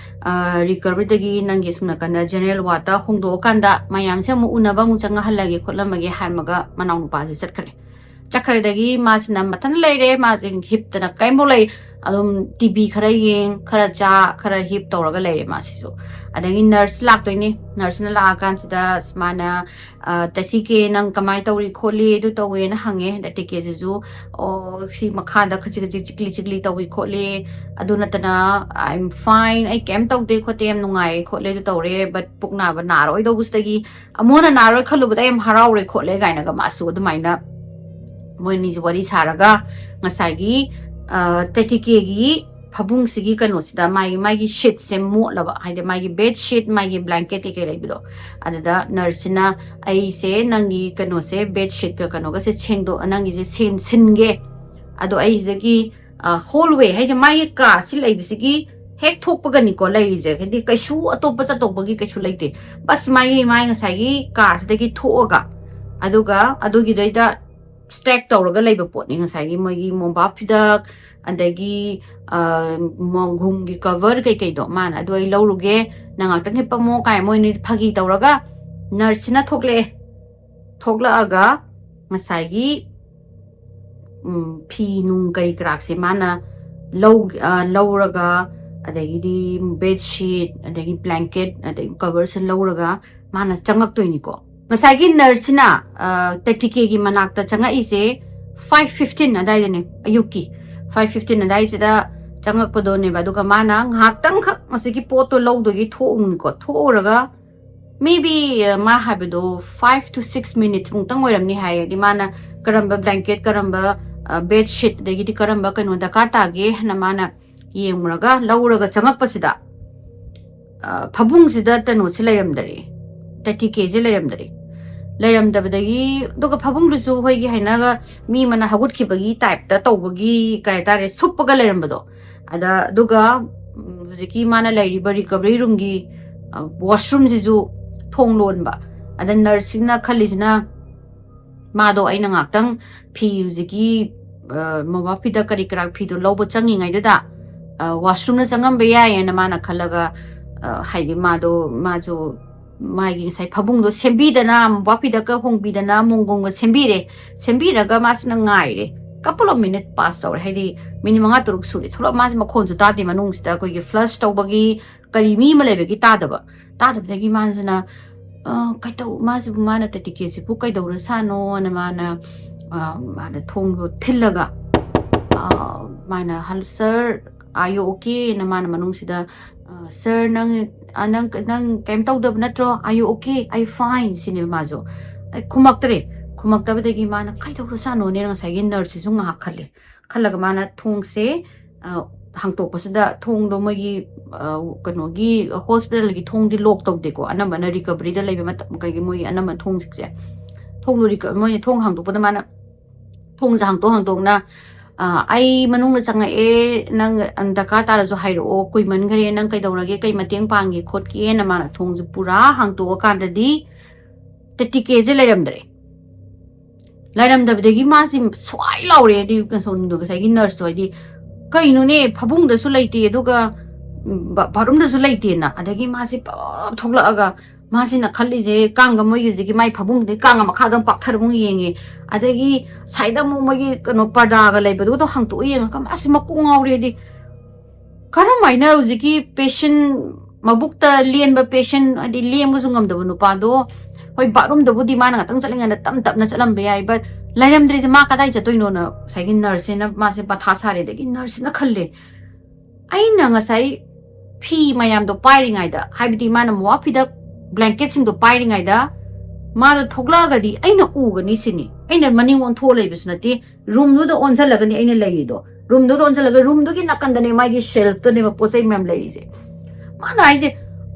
ꯔꯤꯀꯕꯔꯤꯗꯒꯤ ꯅꯪꯒꯤ ꯁꯨꯝ ꯅꯥꯀꯟꯗ ꯖꯦꯅꯔꯦꯜ ꯋꯥꯔꯗꯇ ꯍꯣꯡꯗꯣꯛꯑꯀꯥꯟꯗ ꯃꯌꯥꯝꯁꯦ ꯑꯃꯨꯛ ꯎꯅꯕ ꯑꯃꯨꯛ ꯆꯪꯉꯍꯜꯂꯒꯦ ꯈꯣꯠꯂꯝꯃꯒꯦ" ꯍꯥꯏꯔꯝꯃꯒ ꯃꯅꯥꯎꯅꯨꯄꯥꯁꯦ ꯆꯠꯈ꯭ꯔꯦ꯫ ꯆꯠꯈ꯭ꯔꯗꯒꯤ ꯃꯥꯁꯤꯅ ꯃꯊꯟꯇ ꯂꯩꯔꯦ꯫ ꯃꯥꯁꯦ ꯍꯤꯞꯇꯅ ꯀꯔꯤꯝꯐꯥꯎ ꯂꯩ-, ꯑꯗꯨꯝ ꯇꯤꯚꯤ ꯈꯔ ꯌꯦꯡ, ꯈꯔ ꯆꯥ, ꯈꯔ ꯍꯤꯞ ꯇꯧꯔꯒ ꯂꯩꯔꯦ ꯃꯥꯁꯤꯁꯨ꯫ ꯑꯗꯒꯤ ꯅꯔꯁ ꯂꯥꯛꯇꯣꯏꯅꯦ꯫ ꯅꯔꯁꯅ ꯂꯥꯛꯑꯀꯥꯟꯁꯤꯗ ꯃꯥꯅ, "ꯇꯥꯆꯤꯀꯦ, ꯅꯪ ꯀꯃꯥꯏꯅ ꯇꯧꯔꯤ ꯈꯣꯠꯂꯤ, ꯑꯗꯨ ꯇꯧꯋꯦꯅ" ꯍꯪꯉꯦ꯫ ꯑꯗ ꯇꯤꯀꯦꯁꯤꯁꯨ, "ꯑꯣ, ꯁꯤ ꯃꯈꯥꯗ ꯈꯖꯤꯛ ꯈꯖꯤꯛ ꯆꯤꯛꯂꯤ ꯆꯤꯛꯂꯤ ꯇꯧꯏ ꯈꯣꯠꯂꯤ, ꯑꯗꯨ ꯅꯠꯇꯅ I'm fine, ꯑꯩ ꯀꯩꯝ ꯇꯧꯗꯦ ꯈꯣꯠꯇꯦ, ꯌꯥꯝ ꯅꯨꯡꯉꯥꯏꯌꯦ ꯈꯣꯠꯂꯦ, ꯑꯗꯨ ꯇꯧꯔꯦ, but ꯄꯨꯛ ꯅꯥꯕ ꯅꯥꯔꯣꯏꯗꯧꯕꯁꯤꯗꯒꯤ ꯑꯃꯨꯛ ꯍꯟꯅ ꯅꯥꯔꯣꯏ ꯈꯜꯂꯨꯕꯗ ꯑꯩ ꯌꯥꯝ ꯍꯔꯥꯎꯔꯦ ꯈꯣꯠꯂꯦ" ꯀꯥꯏꯅꯒ ꯃꯥꯁꯨ ꯑꯗꯨꯃꯥꯏꯅ ꯃꯣꯏ ꯑꯅꯤꯁꯨ ꯋꯥꯔꯤ ꯁꯥꯔꯒ ꯉꯁꯥꯏꯒꯤ, ꯑ, ꯇꯥꯆꯤꯀꯦꯒꯤ ꯐꯃꯨꯡꯁꯤꯒꯤ ꯀꯩꯅꯣꯁꯤꯗ ꯃꯥꯒꯤ, ꯃꯥꯒꯤ ꯁꯤꯠꯁꯦ ꯃꯣꯠꯂꯕ, ꯍꯥꯏꯗꯤ ꯃꯥꯒꯤ ꯕꯦꯗ ꯁꯤꯠ, ꯃꯥꯒꯤ ꯕ꯭ꯂꯦꯡꯀꯦꯠ ꯀꯩꯀꯩ ꯂꯩꯕꯗꯣ, ꯑꯗꯨꯗ ꯅꯔꯁꯁꯤꯅ, "ꯑꯩꯁꯦ ꯅꯪꯒꯤ ꯀꯩꯅꯣꯁꯦ, ꯕꯦꯗ ꯁꯤꯠꯀ ꯀꯩꯅꯣꯒꯁꯦ ꯁꯦꯡꯗꯣꯛ, ꯅꯪꯒꯤꯁꯦ ꯁꯦꯝ-, ꯁꯤꯟꯒꯦ꯫ ꯑꯗꯣ ꯑꯩꯁꯤꯗꯒꯤ, ꯑ, ꯍꯣꯜꯋꯦ ꯍꯥꯏꯁꯦ ꯃꯥꯒꯤ ꯀꯥꯁꯤ ꯂꯩꯕꯁꯤꯒꯤ ꯍꯦꯛ ꯊꯣꯛꯄꯒꯅꯤꯀꯣ ꯂꯩꯔꯤꯁꯦ, ꯍꯥꯏꯗꯤ ꯀꯩꯁꯨ ꯑꯇꯣꯞꯄ ꯆꯠꯇꯧꯕꯒꯤ ꯀꯩꯁꯨ ꯂꯩꯇꯦ꯫ ꯕꯁ ꯃꯥꯒꯤ, ꯃꯥꯒꯤ ꯉꯁꯥꯏꯒꯤ ꯀꯥꯁꯤꯗꯒꯤ ꯊꯣꯛꯑꯒ, ꯑꯗꯨꯒ ꯑꯗꯨꯒꯤꯗꯩꯗ ꯁ꯭ꯇꯦꯛ ꯇꯧꯔꯒ ꯂꯩꯕ ꯄꯣꯠꯅꯤ ꯉꯁꯥꯏꯒꯤ ꯃꯣꯏꯒꯤ ꯃꯣꯝꯄꯥꯛ ꯐꯤꯗꯛ, ꯑꯗꯒꯤ, ꯑ, ꯃꯣꯟꯈꯨꯝꯒꯤ ꯀꯚꯔ ꯀꯩꯀꯩꯗꯣ ꯃꯥꯅ, "ꯑꯗꯨ ꯑꯩ ꯂꯧꯔꯨꯒꯦ, ꯅꯪ ꯉꯥꯛꯇꯪ ꯍꯤꯞꯄꯝꯃꯣ" ꯀꯥꯏ ꯃꯣꯏꯅꯤ ꯐꯥꯒꯤ ꯇꯧꯔꯒ ꯅꯔꯁꯁꯤꯅ ꯊꯣꯛꯂꯛꯑꯦ꯫ ꯊꯣꯛꯂꯛꯑꯒ ꯉꯁꯥꯏꯒꯤ, ꯎꯝ, ꯐꯤ ꯅꯨꯡ ꯀꯔꯤ ꯀꯔꯥꯛꯁꯦ ꯃꯥꯅ ꯂꯧ-, ꯑ, ꯂꯧꯔꯒ, ꯑꯗꯒꯤꯗꯤ ꯕꯦꯗ ꯁꯤꯠ, ꯑꯗꯒꯤ ꯕ꯭ꯂꯦꯡꯀꯦꯠ, ꯑꯗꯒꯤ ꯀꯚꯔꯁꯦ ꯂꯧꯔꯒ ꯃꯥꯅ ꯆꯪꯉꯛꯇꯣꯏꯅꯤꯀꯣ꯫ ꯉꯁꯥꯏꯒꯤ ꯅꯔꯁꯁꯤꯅ, ꯑ, ꯇꯥꯆꯤꯀꯦꯒꯤ ꯃꯅꯥꯛꯇ ꯆꯪꯉꯛꯏꯁꯦ five fifteen ꯑꯗꯥꯏꯗꯅꯦ, ꯑꯌꯨꯛꯀꯤ five fifteen ꯑꯗꯥꯏꯁꯤꯗ ꯆꯪꯉꯛꯄꯗꯣꯅꯦꯕ꯫ ꯑꯗꯨꯒ ꯃꯥꯅ ꯉꯥꯏꯍꯥꯛꯇꯪꯈꯛ ꯉꯁꯥꯏꯒꯤ ꯄꯣꯠꯇꯣ ꯂꯧꯗꯣꯏꯒꯤ ꯊꯣꯛꯎꯅꯤꯀꯣ꯫ ꯊꯣꯛꯎꯔꯒ maybe, ꯑ, ꯃꯥ ꯍꯥꯏꯕꯗꯣ five to six minutes ꯃꯨꯛꯇꯪ ꯑꯣꯏꯔꯝꯅꯤ ꯍꯥꯏ꯫ ꯍꯥꯏꯗꯤ ꯃꯥꯅ ꯀꯔꯝꯕ ꯕ꯭ꯂꯦꯡꯀꯦꯠ, ꯀꯔꯝꯕ, ꯑ, ꯕꯦꯗ ꯁꯤꯠ, ꯑꯗꯒꯤꯗꯤ ꯀꯔꯝꯕ ꯀꯩꯅꯣ ꯗꯔꯀꯥꯔ ꯇꯥꯒꯦ ꯍꯥꯏꯅ ꯃꯥꯅ ꯌꯦꯡꯉꯨꯔꯒ ꯂꯧꯔꯒ ꯆꯪꯉꯛꯄꯁꯤꯗ, ꯑ, ꯐꯃꯨꯡꯁꯤꯗ ꯀꯩꯅꯣꯁꯦ ꯂꯩꯔꯝꯗꯔꯦ, ꯇꯥꯆꯤꯀꯦꯁꯦ ꯂꯩꯔꯝꯗꯔꯦ꯫ ꯂꯩꯔꯝꯗꯕꯗꯒꯤ, ꯑꯗꯨꯒ ꯐꯃꯨꯡꯗꯨꯁꯨ ꯑꯩꯈꯣꯏꯒꯤ ꯍꯥꯏꯅꯒ ꯃꯤ ꯑꯃꯅ ꯍꯧꯒꯠꯈꯤꯕꯒꯤ ꯇꯥꯏꯞꯇ ꯇꯧꯕꯒꯤ, ꯀꯩ ꯍꯥꯏꯇꯥꯔꯦ, ꯁꯨꯞꯄꯒ ꯂꯩꯔꯝꯕꯗꯣ꯫ ꯑꯗ, ꯑꯗꯨꯒ, ꯎꯝ, ꯍꯧꯖꯤꯛꯀꯤ ꯃꯥꯅ ꯂꯩꯔꯤꯕ ꯔꯤꯀꯚꯔꯤ ꯔꯨꯝꯒꯤ, ꯑ, ꯋꯥꯁꯔꯨꯝꯁꯤꯁꯨ ꯊꯣꯡ ꯂꯣꯟꯕ꯫ ꯑꯗ ꯅꯔꯁꯁꯤꯅ ꯈꯜꯂꯤꯁꯤꯅ ꯃꯥꯗꯣ ꯑꯩꯅ ꯉꯥꯛꯇꯪ ꯐꯤ ꯍꯧꯖꯤꯛꯀꯤ, ꯑ, ꯃꯣꯝꯄꯥꯛ ꯐꯤꯗꯛ ꯀꯔꯤ ꯀꯔꯥ ꯐꯤꯗꯣ ꯂꯧꯕ ꯆꯪꯉꯤꯉꯩꯗꯨꯗ, ꯑ, ꯋꯥꯁꯔꯨꯝꯗ ꯆꯪꯉꯝꯕ ꯌꯥꯏꯌꯦꯅ ꯃꯥꯅ ꯈꯜꯂꯒ, ꯑ, ꯍꯥꯏꯗꯤ ꯃꯥꯗꯣ, ꯃꯥꯁꯨ ꯃꯥꯒꯤ ꯉꯁꯥꯏ ꯐꯃꯨꯡꯗꯣ ꯁꯦꯝꯕꯤꯗꯅ, ꯃꯣꯝꯄꯥꯛ ꯐꯤꯗꯛꯀ ꯍꯣꯡꯕꯤꯗꯅ, ꯃꯣꯟꯈꯨꯝꯒ ꯁꯦꯝꯕꯤꯔꯦ꯫ ꯁꯦꯝꯕꯤꯔꯒ ꯃꯥꯁꯤꯅ ꯉꯥꯏꯔꯦ꯫ couple of minute pass ꯇꯧꯔꯦ, ꯍꯥꯏꯗꯤ ꯃꯤꯅꯤꯠ ꯃꯉꯥ ꯇꯔꯨꯛ ꯁꯨꯔꯦ꯫ ꯊꯣꯛꯂꯛ ꯃꯥꯁꯦ ꯃꯈꯣꯟꯁꯨ ꯇꯥꯗꯦ, ꯃꯅꯨꯡꯁꯤꯗ ꯑꯩꯈꯣꯏꯒꯤ flush ꯇꯧꯕꯒꯤ ꯀꯔꯤ ꯃꯤ ꯑꯃ ꯂꯩꯕꯒꯤ ꯇꯥꯗꯕ꯫ ꯇꯥꯗꯕꯗꯒꯤ ꯃꯥꯁꯤꯅ, "ꯑ, ꯀꯩꯗꯧ-, ꯃꯥꯁꯤꯕꯨ, ꯃꯥꯅ ꯇꯦꯇꯤꯀꯦꯁꯤꯕꯨ ꯀꯩꯗꯧꯔꯁꯥꯅꯣꯅ?" ꯃꯥꯅ, ꯑ, ꯃꯥꯅ ꯊꯣꯡꯗꯣ ꯊꯤꯜꯂꯒ, ꯑ, ꯃꯥꯅ, "Hello, sir, are you okay?" ꯅ ꯃꯥꯅ ꯃꯅꯨꯡꯁꯤꯗ, "ꯑ, sir, ꯅꯪ, ꯑ, ꯅꯪ, ꯅꯪ ꯀꯩꯝ ꯇꯧꯗꯕ ꯅꯠꯇ꯭ꯔꯣ? Are you okay? Are you fine?" ꯁꯤꯅꯦꯕ ꯃꯥꯁꯨ꯫ ꯑꯩ ꯈꯨꯝꯃꯛꯇ꯭ꯔꯦ꯫ ꯈꯨꯝꯃꯛꯇꯕꯗꯒꯤ ꯃꯥꯅ, "ꯀꯩꯗꯧꯔꯁꯥꯅꯣꯅꯦ?" ꯉꯁꯥꯏꯒꯤ nurse ꯁꯤꯁꯨ ꯉꯥꯏꯍꯥꯛ ꯈꯜꯂꯦ꯫ ꯈꯜꯂꯒ ꯃꯥꯅ ꯊꯣꯡꯁꯦ, ꯑ, ꯍꯥꯡꯇꯣꯛꯄꯁꯤꯗ ꯊꯣꯡꯗꯣ ꯃꯣꯏꯒꯤ, ꯑ, ꯀꯩꯅꯣꯒꯤ hospital ꯒꯤ ꯊꯣꯡꯗꯤ lock ꯇꯧꯗꯦꯀꯣ, ꯑꯅꯝꯕꯅ recovery ꯗ ꯂꯩꯕ ꯃꯇꯝ, ꯀꯩꯒꯤ ꯃꯣꯏꯒꯤ ꯑꯅꯝꯕ ꯊꯣꯡꯁꯤꯡꯁꯦ, ꯊꯣꯡꯗꯣ reco-, ꯃꯣꯏꯅ ꯊꯣꯡ ꯍꯥꯡꯗꯣꯛꯄꯗ ꯃꯥꯅ ꯊꯣꯡꯁꯦ ꯍꯥꯡꯇꯣꯛ ꯍꯥꯡꯇꯣꯛꯅ, "ꯑ, ꯑꯩ ꯃꯅꯨꯡꯗ ꯆꯪꯉꯛꯑꯦ, ꯅꯪ, ꯑ, ꯗꯔꯀꯥꯔ ꯇꯥꯔꯁꯨ ꯍꯥꯏꯔꯛꯑꯣ, ꯀꯨꯏꯃꯟꯈ꯭ꯔꯦ, ꯅꯪ ꯀꯩꯗꯧꯔꯒꯦ, ꯀꯩ ꯃꯇꯦꯡ ꯄꯥꯡꯒꯦ ꯈꯣꯠꯀꯦꯅ?" ꯃꯥꯅ ꯊꯣꯡꯁꯦ ꯄꯨꯔꯥ ꯍꯥꯡꯇꯣꯛꯑꯀꯥꯟꯗꯗꯤ ꯇꯦꯇꯤꯀꯦꯁꯦ ꯂꯩꯔꯝꯗ꯭ꯔꯦ꯫ ꯂꯩꯔꯝꯗꯕꯗꯒꯤ ꯃꯥꯁꯤ ꯁ꯭ꯋꯥꯏ ꯂꯥꯎꯔꯦ꯫ ꯍꯥꯏꯗꯤ ꯀꯩꯅꯣꯗꯣ, ꯉꯁꯥꯏꯒꯤ nurse ꯇꯣ, ꯍꯥꯏꯗꯤ, "ꯀꯩꯅꯣꯅꯦ, ꯐꯃꯨꯡꯗꯁꯨ ꯂꯩꯇꯦ, ꯑꯗꯨꯒ, ꯎꯝ, ꯕꯥ-, bathroom ꯗꯁꯨ ꯂꯩꯇꯦꯅ?" ꯑꯗꯒꯤ ꯃꯥꯁꯤ ꯄꯞ ꯊꯣꯛꯂꯛꯑꯒ, ꯃꯥꯁꯤꯅ ꯈꯜꯂꯤꯁꯦ, ꯀꯥꯡꯒ ꯃꯣꯏꯒꯤ ꯍꯧꯖꯤꯛꯀꯤ ꯃꯥꯏ ꯐꯃꯨꯡꯗꯨꯗꯒꯤ ꯀꯥꯡꯒ ꯃꯈꯥꯗ ꯑꯃꯨꯛ ꯄꯥꯛꯊꯔ ꯑꯃꯨꯛ ꯌꯦꯡꯉꯦ꯫ ꯑꯗꯒꯤ ꯁꯥꯏꯗ ꯑꯃꯨꯛ ꯃꯣꯏꯒꯤ ꯀꯩꯅꯣ ꯄꯔꯗꯥꯒ ꯂꯩꯕꯗꯨꯒꯗꯣ ꯍꯥꯡꯇꯣꯛꯑ ꯌꯦꯡꯉꯒ ꯃꯥꯁꯤ ꯃꯀꯣꯛ ꯉꯥꯎꯔꯦ꯫ ꯍꯥꯏꯗꯤ ꯀꯔꯝ ꯍꯥꯏꯅ ꯍꯧꯖꯤꯛꯀꯤ patient, ꯃꯕꯨꯛꯇ ꯂꯦꯟꯕ patient, ꯍꯥꯏꯗꯤ ꯂꯦꯡꯕꯁꯨ ꯉꯝꯗꯕ ꯅꯨꯄꯥꯗꯣ, ꯍꯣꯏ, bathroom ꯗꯕꯨꯗꯤ ꯃꯥꯅ ꯉꯥꯛꯇꯪ ꯆꯠꯂꯤꯉꯩꯗ ꯇꯞ ꯇꯞꯅ ꯆꯠꯂꯝꯕ ꯌꯥꯏ, but ꯂꯩꯔꯝꯗ꯭ꯔꯤꯁꯦ ꯃꯥ ꯀꯗꯥꯏ ꯆꯠꯇꯣꯏꯅꯣꯅ ꯉꯁꯥꯏꯒꯤ nurse ꯁꯤꯅ ꯃꯥꯁꯦ ꯃꯊꯥ ꯁꯥꯔꯦ꯫ ꯑꯗꯒꯤ nurse ꯁꯤꯅ ꯈꯜꯂꯦ, "ꯑꯩꯅ ꯉꯁꯥꯏ ꯐꯤ ꯃꯌꯥꯝꯗꯣ ꯄꯥꯏꯔꯤꯉꯩꯗ, ꯍꯥꯏꯕꯗꯤ ꯃꯥꯅ ꯃꯣꯄꯥꯛ ꯐꯤꯗꯛ blanket ꯁꯤꯡꯗꯣ ꯄꯥꯏꯔꯤꯉꯩꯗ ꯃꯥꯗꯣ ꯊꯣꯛꯂꯛꯑꯒꯗꯤ ꯑꯩꯅ ꯎꯒꯅꯤ ꯁꯤꯅꯤ꯫ ꯑꯩꯅ ꯃꯅꯤꯡ ꯑꯣꯟꯊꯣꯛꯑ ꯂꯩꯕꯁꯨ ꯅꯠꯇꯦ, room ꯗꯨꯗ ꯑꯣꯟꯁꯤꯜꯂꯒꯅꯤ ꯑꯩꯅ ꯂꯩꯔꯤꯗꯣ꯫ Room ꯗꯨꯗ ꯑꯣꯟꯁꯤꯜꯂꯒ room ꯗꯨꯒꯤ ꯅꯥꯀꯟꯗꯅꯦ ꯃꯥꯒꯤ shelf ꯇꯅꯦꯕ ꯄꯣꯠ ꯆꯩ ꯃꯌꯥꯝ ꯂꯩꯔꯤꯁꯦ꯫" ꯃꯥꯅ ꯍꯥꯏꯁꯦ,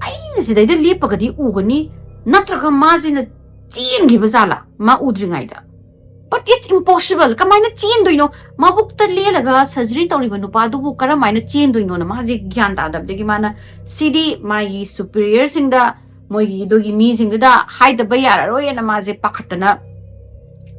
"ꯑꯩꯅ ꯁꯤꯗꯩꯗ ꯂꯦꯞꯄꯒꯗꯤ ꯎꯒꯅꯤ, ꯅꯠꯇ꯭ꯔꯒ ꯃꯥꯁꯤꯅ ꯆꯦꯟꯈꯤꯕ ꯖꯥꯠꯂꯥ ꯃꯥ ꯎꯗ꯭ꯔꯤꯉꯩꯗ? But it's impossible, ꯀꯃꯥꯏꯅ ꯆꯦꯟꯗꯣꯏꯅꯣ? ꯃꯕꯨꯛꯇ ꯂꯦꯜꯂꯒ surgery ꯇꯧꯔꯤꯕ ꯅꯨꯄꯥꯗꯨꯕꯨ ꯀꯔꯝꯍꯥꯏꯅ ꯆꯦꯟꯗꯣꯏꯅꯣꯅ?" ꯃꯥꯁꯦ ꯒ꯭ꯌꯥꯟ ꯇꯥꯗꯕꯗꯒꯤ ꯃꯥꯅ ꯁꯤꯗꯤ ꯃꯥꯒꯤ superior ꯁꯤꯡꯗ, ꯃꯣꯏꯒꯤ ꯑꯗꯨꯒꯤ ꯃꯤꯁꯤꯡꯗꯨꯗ ꯍꯥꯏꯗꯕ ꯌꯥꯔꯔꯣꯏꯅ ꯃꯥꯁꯦ ꯄꯥꯈꯠꯇꯅ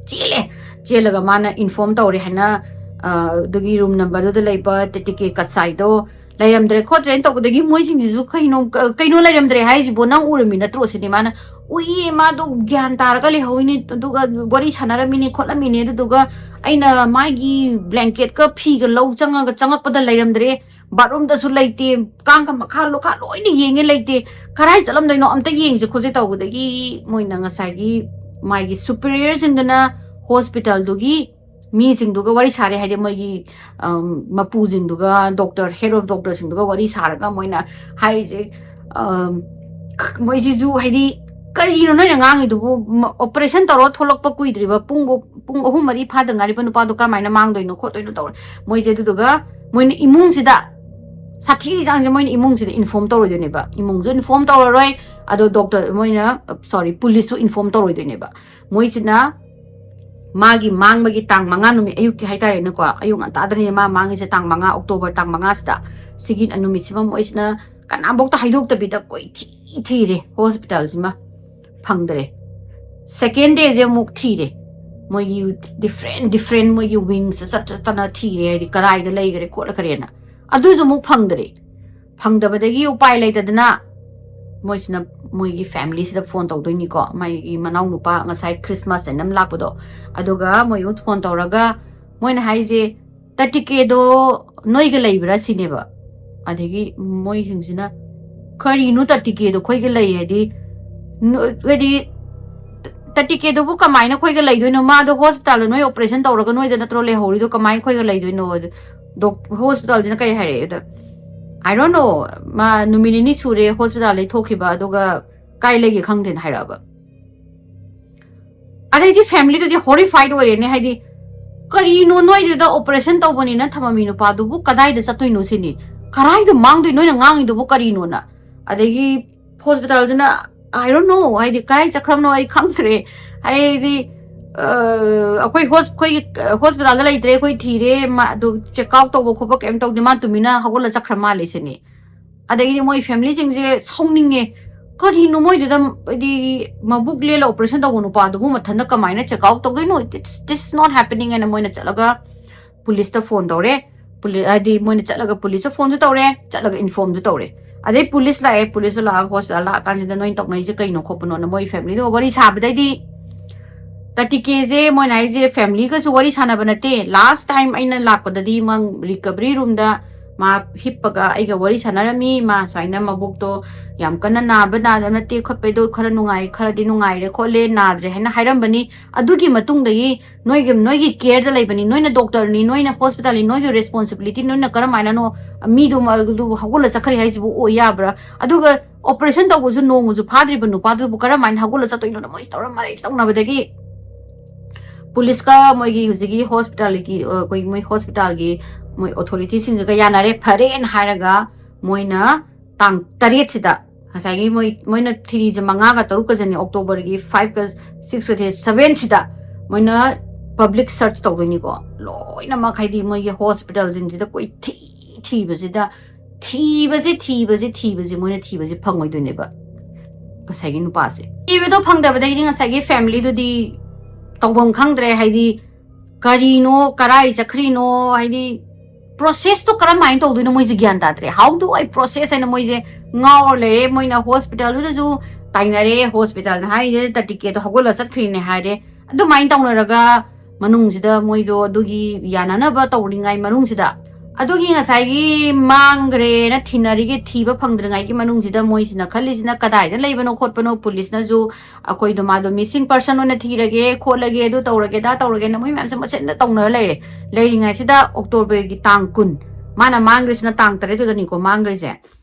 ꯆꯦꯜꯂꯦ꯫ ꯆꯦꯜꯂꯒ ꯃꯥꯅ inform ꯇꯧꯔꯦ ꯍꯥꯏꯅ, ꯑ, ꯑꯗꯨꯒꯤ room number ꯗꯨꯗ ꯂꯩꯕ ꯇꯦꯇꯤꯀꯦ ꯀꯠꯁꯥꯏꯗꯣ ꯂꯩꯔꯝꯗ꯭ꯔꯦ ꯈꯣꯠꯇ꯭ꯔꯦꯅ ꯇꯧꯕꯗꯒꯤ ꯃꯣꯏꯁꯤꯡꯁꯤꯁꯨ ꯀꯩꯅꯣ ꯀꯩꯅꯣ ꯂꯩꯔꯝꯗ꯭ꯔꯦ ꯍꯥꯏꯁꯤꯕꯣ, ꯅꯪ ꯎꯔꯝꯃꯤ ꯅꯠꯇ꯭ꯔꯣ ꯁꯤꯅꯤ ꯃꯥꯅ꯫ ꯎꯏꯌꯦ, ꯃꯥꯗꯣ ꯒ꯭ꯌꯥꯟ ꯇꯥꯔꯒ ꯂꯩꯍꯧꯋꯤꯅꯦ, ꯑꯗꯨꯒ ꯋꯥꯔꯤ ꯁꯥꯟꯅꯔꯝꯃꯤꯅꯦ ꯈꯣꯠꯂꯝꯃꯤꯅꯦ, ꯑꯗꯨꯗꯨꯒ ꯑꯩꯅ ꯃꯥꯒꯤ ꯕ꯭ꯂꯦꯡꯀꯦꯠꯀ ꯐꯤꯒ ꯂꯧ ꯆꯪꯉꯒ ꯆꯪꯉꯛꯄꯗ ꯂꯩꯔꯝꯗ꯭ꯔꯦ, ꯕꯥꯠꯔꯨꯝꯗꯁꯨ ꯂꯩꯇꯦ, ꯀꯥꯡꯒ ꯃꯈꯥ ꯂꯣꯈꯥ ꯂꯣꯏꯅ ꯌꯦꯡꯉꯦ, ꯂꯩꯇꯦ, ꯀꯔꯥꯏ ꯆꯠꯂꯝꯗꯣꯏꯅꯣ ꯑꯝꯇ ꯌꯦꯡꯁꯦ ꯈꯣꯠꯁꯦ ꯇꯧꯕꯗꯒꯤ ꯃꯣꯏꯅ ꯉꯁꯥꯏꯒꯤ ꯃꯥꯒꯤ ꯁꯨꯄꯤꯔꯤꯌꯔꯁꯤꯡꯗꯨꯅ ꯍꯣꯁꯄꯤꯇꯥꯜꯗꯨꯒꯤ ꯃꯤꯁꯤꯡꯗꯨꯒ ꯋꯥꯔꯤ ꯁꯥꯔꯦ, ꯍꯥꯏꯗꯤ ꯃꯣꯏꯒꯤ ꯃꯄꯨꯁꯤꯡꯗꯨꯒ, ꯗꯣꯛꯇꯔ, ꯍꯦꯗ ꯑꯣꯐ ꯗꯣꯛꯇꯔꯁꯤꯡꯗꯨꯒ ꯋꯥꯔꯤ ꯁꯥꯔꯒ ꯃꯣꯏꯅ ꯍꯥꯏꯔꯤꯁꯦ, ꯃꯣꯏꯁꯤꯁꯨ ꯍꯥꯏꯗꯤ ꯀꯔꯤꯅꯣ ꯅꯣꯏꯅ ꯉꯥꯡꯉꯤꯗꯨꯕꯨ? ꯑꯣꯄꯔꯦꯁꯟ ꯇꯧꯔ ꯊꯣꯛꯂꯛꯄ ꯀꯨꯏꯗ꯭ꯔꯤꯕ, ꯄꯨꯡ ꯄꯨꯡ ꯑꯍꯨꯝ ꯃꯔꯤ ꯐꯥꯗ ꯉꯥꯏꯔꯤꯕ ꯅꯨꯄꯥꯗꯣ ꯀꯔꯝꯍꯥꯏꯅ ꯃꯥꯡꯗꯣꯏꯅꯣ ꯈꯣꯠꯇꯣꯏꯅꯣ ꯇꯧꯔꯦ ꯃꯣꯏꯁꯦ꯫ ꯑꯗꯨꯗꯨꯒ ꯃꯣꯏꯅ ꯏꯃꯨꯡꯁꯤꯗ ꯁꯥꯊꯤꯔꯤ ꯆꯥꯡꯁꯦ ꯃꯣꯏꯅ ꯏꯃꯨꯡꯁꯤꯗ ꯏꯟꯐꯣꯔꯝ ꯇꯧꯔꯣꯏꯗꯣꯏꯅꯦꯕ꯫ ꯏꯃꯨꯡꯁꯨ ꯏꯟꯐꯣꯔꯝ ꯇꯧꯔꯔꯣꯏ, ꯑꯗꯣ ꯗꯣꯛꯇꯔ ꯃꯣꯏꯅ, ꯁꯣꯔꯤ, ꯄꯨꯂꯤꯁꯁꯨ ꯏꯟꯐꯣꯔꯝ ꯇꯧꯔꯣꯏꯗꯣꯏꯅꯦꯕ꯫ ꯃꯣꯏꯁꯤꯅ ꯃꯥꯒꯤ ꯃꯥꯡꯕꯒꯤ ꯇꯥꯡ ꯃꯉꯥ ꯅꯨꯃꯤꯠ ꯑꯌꯨꯛꯀꯤ ꯍꯥꯏꯇꯥꯔꯦꯅꯦꯀꯣ, ꯑꯌꯨꯛ ꯉꯟꯇꯥꯗꯅꯦ ꯃꯥ ꯃꯥꯡꯉꯤꯁꯦ, ꯇꯥꯡ ꯃꯉꯥ, ꯑꯣꯛꯇꯣꯕꯔ ꯇꯥꯡ ꯃꯉꯥꯁꯤꯗ꯫ ꯁꯤꯒꯤ ꯅꯨꯃꯤꯠꯁꯤꯃ ꯃꯣꯏꯁꯤꯅ ꯀꯅꯥꯝꯐꯧꯇ ꯍꯥꯏꯗꯣꯛꯇꯕꯤꯗ ꯀꯣꯏꯊꯤ ꯊꯤꯔꯦ ꯍꯣꯁꯄꯤꯇꯥꯜꯁꯤꯃ, ꯐꯪꯗ꯭ꯔꯦ꯫ ꯁꯦꯀꯦꯟ ꯗꯦꯁꯦ ꯑꯃꯨꯛ ꯊꯤꯔꯦ, ꯃꯣꯏꯒꯤ ꯗꯤꯐ꯭ꯔꯦꯟ ꯗꯤꯐ꯭ꯔꯦꯟ ꯃꯣꯏꯒꯤ ꯋꯤꯡꯁꯇ ꯆꯠ ꯆꯠꯇꯅ ꯊꯤꯔꯦ, ꯍꯥꯏꯗꯤ ꯀꯗꯥꯏꯗ ꯂꯩꯈ꯭ꯔꯦ ꯈꯣꯠꯈ꯭ꯔꯦꯅ꯫ ꯑꯗꯨꯁꯨ ꯑꯃꯨꯛ ꯐꯪꯗ꯭ꯔꯦ꯫ ꯐꯪꯗꯕꯗꯒꯤ ꯎꯄꯥꯏ ꯂꯩꯇꯗꯅ ꯃꯣꯏꯁꯤꯅ ꯃꯣꯏꯒꯤ ꯐꯦꯃꯤꯂꯤꯁꯤꯗ ꯐꯣꯟ ꯇꯧꯗꯣꯏꯅꯤꯀꯣ, ꯃꯥꯒꯤ ꯃꯅꯥꯎꯅꯨꯄꯥ ꯉꯁꯥꯏ ꯈ꯭ꯔꯤꯁꯃꯥꯁ ꯍꯥꯏꯅ ꯑꯃ ꯂꯥꯛꯄꯗꯣ, ꯑꯗꯨꯒ ꯃꯣꯏ ꯑꯃꯨꯛ ꯐꯣꯟ ꯇꯧꯔꯒ ꯃꯣꯏꯅ ꯍꯥꯏꯁꯦ, "ꯇꯇꯤꯀꯦꯗꯣ ꯅꯣꯏꯒ ꯂꯩꯕ꯭ꯔꯥ?" ꯁꯤꯅꯦꯕ꯫ ꯑꯗꯒꯤ ꯃꯣꯏꯁꯤꯡꯁꯤꯅ, "ꯀꯔꯤꯅꯣ ꯇꯇꯤꯀꯦꯗꯣ ꯑꯩꯈꯣꯏꯒ ꯂꯩ ꯍꯥꯏꯗꯤ? ꯅꯣ-, ꯍꯥꯏꯗꯤ ꯇꯇꯤꯀꯦꯗꯨꯕꯨ ꯀꯃꯥꯏꯅ ꯑꯩꯈꯣꯏꯒ ꯂꯩꯗꯣꯏꯅꯣ? ꯃꯥꯗꯣ ꯍꯣꯁꯄꯤꯇꯥꯜꯗ ꯅꯣꯏ ꯑꯣꯄꯔꯦꯁꯟ ꯇꯧꯔꯒ ꯅꯣꯏꯗ ꯅꯠꯇ꯭ꯔꯣ ꯂꯩꯍꯧꯔꯤꯗꯣ? ꯀꯃꯥꯏꯅ ꯑꯩꯈꯣꯏꯒ ꯂꯩꯗꯣꯏꯅꯣ?" ꯑꯗ ꯗꯣꯛ-, ꯍꯣꯁꯄꯤꯇꯥꯜꯁꯤꯅ ꯀꯩ ꯍꯥꯏꯔꯛꯑꯦ? ꯑꯗ, "I don't know, ꯃꯥ ꯅꯨꯃꯤꯠ ꯅꯤꯅꯤ ꯁꯨꯔꯦ ꯍꯣꯁꯄꯤꯇꯥꯜꯗꯩ ꯊꯣꯛꯈꯤꯕ, ꯑꯗꯨꯒ ꯀꯥꯏ ꯂꯩꯒꯦ ꯈꯪꯗꯦꯅ" ꯍꯥꯏꯔꯛꯑꯕ꯫ ꯑꯗꯩꯗꯤ ꯐꯦꯃꯤꯂꯤꯗꯨꯗꯤ ꯍꯣꯔꯤꯐꯥꯏꯗ ꯑꯣꯏꯔꯦꯅꯦ, ꯍꯥꯏꯗꯤ, "ꯀꯔꯤꯅꯣ, ꯅꯣꯏꯗꯨꯗ ꯑꯣꯄꯔꯦꯁꯟ ꯇꯧꯕꯅꯤꯅ ꯊꯝꯃꯝꯃꯤ ꯅꯨꯄꯥꯗꯨꯕꯨ ꯀꯗꯥꯏꯗ ꯆꯠꯇꯣꯏꯅꯣ ꯁꯤꯅꯤ? ꯀꯗꯥꯏꯗ ꯃꯥꯡꯗꯣꯏ, ꯅꯣꯏꯅ ꯉꯥꯡꯉꯤꯗꯨꯕꯨ ꯀꯔꯤꯅꯣꯅ?" ꯑꯗꯒꯤ ꯍꯣꯁꯄꯤꯇꯥꯜꯁꯤꯅ, "I don't know, ꯍꯥꯏꯗꯤ, ꯀꯗꯥꯏ ꯆꯠꯈ꯭ꯔꯕꯅꯣ ꯑꯩ ꯈꯪꯗ꯭ꯔꯦ, ꯍꯥꯏꯗꯤ, ꯑ, ꯑꯩꯈꯣꯏ ꯍꯣꯁ-, ꯑꯩꯈꯣꯏꯒꯤ, ꯑ, ꯍꯣꯁꯄꯤꯇꯥꯜꯗ ꯂꯩꯇ꯭ꯔꯦ, ꯑꯩꯈꯣꯏ ꯊꯤꯔꯦ, ꯃꯥ ꯑꯗꯨ ꯆꯦꯛ ꯑꯥꯎꯠ ꯇꯧꯕ ꯈꯣꯠꯄ ꯀꯩꯝ ꯇꯧꯗꯦ, ꯃꯥ ꯇꯨꯃꯤꯟꯅ ꯍꯧꯒꯠꯂ ꯆꯠꯈ꯭ꯔ ꯃꯥꯜꯂꯦ" ꯁꯤꯅꯤ꯫ ꯑꯗꯒꯤꯗꯤ ꯃꯣꯏ ꯐꯦꯃꯤꯂꯤꯁꯤꯡꯁꯦ ꯁꯥꯎꯅꯤꯡꯉꯦ꯫ ꯀꯔꯤꯅꯣ ꯃꯣꯏꯗꯨꯗ, ꯍꯥꯏꯗꯤ, ꯃꯕꯨꯛ ꯂꯦꯜꯂ ꯑꯣꯄꯔꯦꯁꯟ ꯇꯧꯕ ꯅꯨꯄꯥꯗꯨꯕꯨ ꯃꯊꯟꯇ ꯀꯃꯥꯏꯅ ꯆꯦꯛ ꯑꯥꯎꯠ ꯇꯧꯗꯣꯏꯅꯣ? This, this is not happening ꯍꯥꯏꯅ ꯃꯣꯏꯅ ꯆꯠꯂꯒ ꯄꯨꯂꯤꯁꯇ ꯐꯣꯟ ꯇꯧꯔꯦ꯫ ꯍꯥꯏꯗꯤ ꯃꯣꯏꯅ ꯆꯠꯂꯒ ꯄꯨꯂꯤꯁꯇ ꯐꯣꯟꯁꯨ ꯇꯧꯔꯦ, ꯆꯠꯂꯒ ꯏꯟꯐꯣꯔꯝꯁꯨ ꯇꯧꯔꯦ꯫ ꯑꯗꯩ ꯄꯨꯂꯤꯁ ꯂꯥꯛꯑꯦ, ꯄꯨꯂꯤꯁꯇ ꯂꯥꯛꯑꯒ ꯍꯣꯁꯄꯤꯇꯥꯜ ꯂꯥꯛꯑꯀꯥꯟꯁꯤꯗ ꯅꯣꯏꯅ ꯇꯧꯅꯩꯁꯦ ꯀꯩꯅꯣ ꯈꯣꯠꯄꯅꯣꯅ ꯃꯣꯏ ꯐꯦꯃꯤꯂꯤꯗꯨꯒ ꯋꯥꯔꯤ ꯁꯥꯕꯗꯩꯗꯤ ꯇꯥꯇꯤꯀꯦꯁꯦ ꯃꯣꯏꯅ ꯍꯥꯏꯁꯦ ꯐꯦꯃꯤꯂꯤꯒꯁꯨ ꯋꯥꯔꯤ ꯁꯥꯟꯅꯕ ꯅꯠꯇꯦ꯫ ꯂꯥꯁ ꯇꯥꯏꯝ ꯑꯩꯅ ꯂꯥꯛꯄꯗꯗꯤ ꯃꯥ ꯔꯤꯀꯕꯔꯤ ꯔꯨꯝꯗ ꯃꯥ ꯍꯤꯞꯄꯒ ꯑꯩꯒ ꯋꯥꯔꯤ ꯁꯥꯟꯅꯔꯝꯃꯤ꯫ ꯃꯥ ꯁꯨꯃꯥꯏꯅ ꯃꯕꯨꯛꯇꯣ ꯌꯥꯝ ꯀꯟꯅ ꯅꯥꯕ ꯅꯥꯗꯕ ꯅꯠꯇꯦ ꯈꯣꯠꯄꯩꯗꯣ ꯈꯔ ꯅꯨꯡꯉꯥꯏ, ꯈꯔꯗꯤ ꯅꯨꯡꯉꯥꯏꯔꯦ ꯈꯣꯠꯂꯦ, ꯅꯥꯗ꯭ꯔꯦ ꯍꯥꯏꯅ ꯍꯥꯏꯔꯝꯕꯅꯤ꯫ ꯑꯗꯨꯒꯤ ꯃꯇꯨꯡꯗꯒꯤ ꯅꯣꯏꯒꯤ, ꯅꯣꯏꯒꯤ ꯀꯦꯌꯔꯗ ꯂꯩꯕꯅꯤ, ꯅꯣꯏꯅ ꯗꯣꯛꯇꯔꯅꯤ, ꯅꯣꯏꯅ ꯍꯣꯁꯄꯤꯇꯥꯜꯅꯤ, ꯅꯣꯏꯒꯤ ꯔꯦꯁꯄꯣꯟꯁꯤꯕꯤꯂꯤꯇꯤ, ꯅꯣꯏꯅ ꯀꯔꯝ ꯍꯥꯏꯅꯅꯣ ꯃꯤꯗꯨ ꯃ-, ꯑꯗꯨꯕꯨ ꯍꯧꯒꯠꯂ ꯆꯠꯈ꯭ꯔꯦ ꯍꯥꯏꯁꯤꯕꯨ ꯑꯣꯏ ꯌꯥꯕ꯭ꯔꯥ? ꯑꯗꯨꯒ ꯑꯣꯄꯔꯦꯁꯟ ꯇꯧꯕꯁꯨ ꯅꯣꯡꯃꯁꯨ ꯐꯥꯗ꯭ꯔꯤꯕ ꯅꯨꯄꯥꯗꯨꯕꯨ ꯀꯔꯝ ꯍꯥꯏꯅ ꯍꯧꯒꯠꯂ ꯆꯠꯇꯣꯏꯅꯣꯅ ꯃꯣꯏꯁꯦ ꯇꯧꯔ ꯃꯔꯩ ꯇꯧꯅꯕꯗꯒꯤ ꯄꯨꯂꯤꯁꯀ ꯃꯣꯏꯒꯤ ꯍꯧꯖꯤꯛꯀꯤ ꯍꯣꯁꯄꯤꯇꯥꯜꯒꯤ, ꯑ, ꯑꯩꯈꯣꯏ ꯃꯣꯏ ꯍꯣꯁꯄꯤꯇꯥꯜꯒꯤ ꯃꯣꯏ ꯑꯣꯊꯣꯔꯤꯇꯤꯁꯤꯡꯁꯤꯒ ꯌꯥꯅꯔꯦ, ꯐꯔꯦꯅ ꯍꯥꯏꯔꯒ ꯃꯣꯏꯅ ꯇꯥꯡ ꯇꯔꯦꯠꯁꯤꯗ, ꯉꯁꯥꯏꯒꯤ ꯃꯣꯏ, ꯃꯣꯏꯅ ꯊꯤꯔꯤꯁꯦ ꯃꯉꯥꯒ ꯇꯔꯨꯛꯀꯁꯤꯅꯦ, ꯑꯣꯛꯇꯣꯕꯔꯒꯤ ꯐꯥꯏꯚꯀ ꯁꯤꯛꯁꯀ ꯁꯚꯦꯟꯁꯤꯗ ꯃꯣꯏꯅ ꯄꯕ꯭ꯂꯤꯛ ꯁꯔꯆ ꯇꯧꯗꯣꯏꯅꯤꯀꯣ꯫ ꯂꯣꯏꯅꯃꯛ ꯍꯥꯏꯗꯤ ꯃꯣꯏꯒꯤ ꯍꯣꯁꯄꯤꯇꯥꯜꯁꯤꯡꯁꯤꯗ ꯀꯣꯏꯊꯤ ꯊꯤꯕꯁꯤꯗ, ꯊꯤꯕꯁꯦ, ꯊꯤꯕꯁꯦ, ꯊꯤꯕꯁꯦ, ꯃꯣꯏꯅ ꯊꯤꯕꯁꯦ ꯐꯪꯉꯣꯏꯗꯣꯏꯅꯦꯕ ꯉꯁꯥꯏꯒꯤ ꯅꯨꯄꯥꯁꯦ꯫ ꯊꯤꯕꯗꯣ ꯐꯪꯗꯕꯗꯒꯤꯗꯤ ꯉꯁꯥꯏꯒꯤ ꯐꯦꯃꯤꯂꯤꯗꯨꯗꯤ ꯇꯧꯐꯝ ꯈꯪꯗ꯭ꯔꯦ꯫ ꯍꯥꯏꯗꯤ ꯀꯔꯤꯅꯣ, ꯀꯔꯥꯏ ꯆꯠꯈ꯭ꯔꯤꯅꯣ, ꯍꯥꯏꯗꯤ ꯄ꯭ꯔꯣꯁꯦꯁꯇꯣ ꯀꯔꯝꯍꯥꯏꯅ ꯇꯧꯗꯣꯏꯅꯣ ꯃꯣꯏꯁꯦ ꯒ꯭ꯌꯥꯟ ꯇꯥꯗ꯭ꯔꯦ꯫ How do I process ꯍꯥꯏꯅ ꯃꯣꯏꯁꯦ ꯉꯥꯎꯔ ꯂꯩꯔꯦ꯫ ꯃꯣꯏꯅ ꯍꯣꯁꯄꯤꯇꯥꯜꯗꯨꯗꯁꯨ ꯇꯥꯏꯅꯔꯦ, ꯍꯣꯁꯄꯤꯇꯥꯜꯅ ꯍꯥꯏꯔꯤꯁꯦ ꯇꯥꯇꯤꯀꯦꯗꯣ ꯍꯧꯒꯠꯂ ꯆꯠꯈ꯭ꯔꯤꯅꯦ ꯍꯥꯏꯔꯦ꯫ ꯑꯗꯨꯃꯥꯏꯅ ꯇꯧꯅꯔꯒ ꯃꯅꯨꯡꯁꯤꯗ ꯃꯣꯏꯗꯣ ꯑꯗꯨꯒꯤ ꯌꯥꯅꯅꯕ ꯇꯧꯔꯤꯉꯩ ꯃꯅꯨꯡꯁꯤꯗ, ꯑꯗꯨꯒꯤ ꯉꯁꯥꯏꯒꯤ ꯃꯥꯡꯈ꯭ꯔꯦꯅ ꯊꯤꯅꯔꯤꯒꯦ, ꯊꯤꯕ ꯐꯪꯗ꯭ꯔꯤꯉꯩꯒꯤ ꯃꯅꯨꯡꯁꯤꯗ ꯃꯣꯏꯁꯤꯅ ꯈꯜꯂꯤꯁꯤꯅ ꯀꯗꯥꯏꯗ ꯂꯩꯕꯅꯣ ꯈꯣꯠꯄꯅꯣ, ꯄꯨꯂꯤꯁꯅꯁꯨ ꯑꯩꯈꯣꯏꯗꯣ ꯃꯥꯗꯣ ꯃꯤꯁꯤꯡ ꯄꯔꯁꯟ ꯑꯣꯏꯅ ꯊꯤꯔꯒꯦ ꯈꯣꯠꯂꯒꯦ, ꯑꯗꯨ ꯇꯧꯔꯒꯦ, ꯑꯗꯥ ꯇꯧꯔꯒꯦꯅ ꯃꯣꯏ ꯃꯌꯥꯝꯁꯦ ꯃꯆꯤꯟꯗ ꯇꯧꯅꯔ ꯂꯩꯔꯦ꯫ ꯂꯩꯔꯤꯉꯩꯁꯤꯗ ꯑꯣꯛꯇꯣꯕꯔꯒꯤ ꯇꯥꯡ ꯀꯨꯟ, ꯃꯥꯅ ꯃꯥꯡꯈ꯭ꯔꯤꯁꯤꯅ ꯇꯥꯡ ꯇꯔꯦꯠꯇꯨꯗꯅꯤꯀꯣ ꯃꯥꯡꯈ꯭ꯔꯤꯁꯦ꯫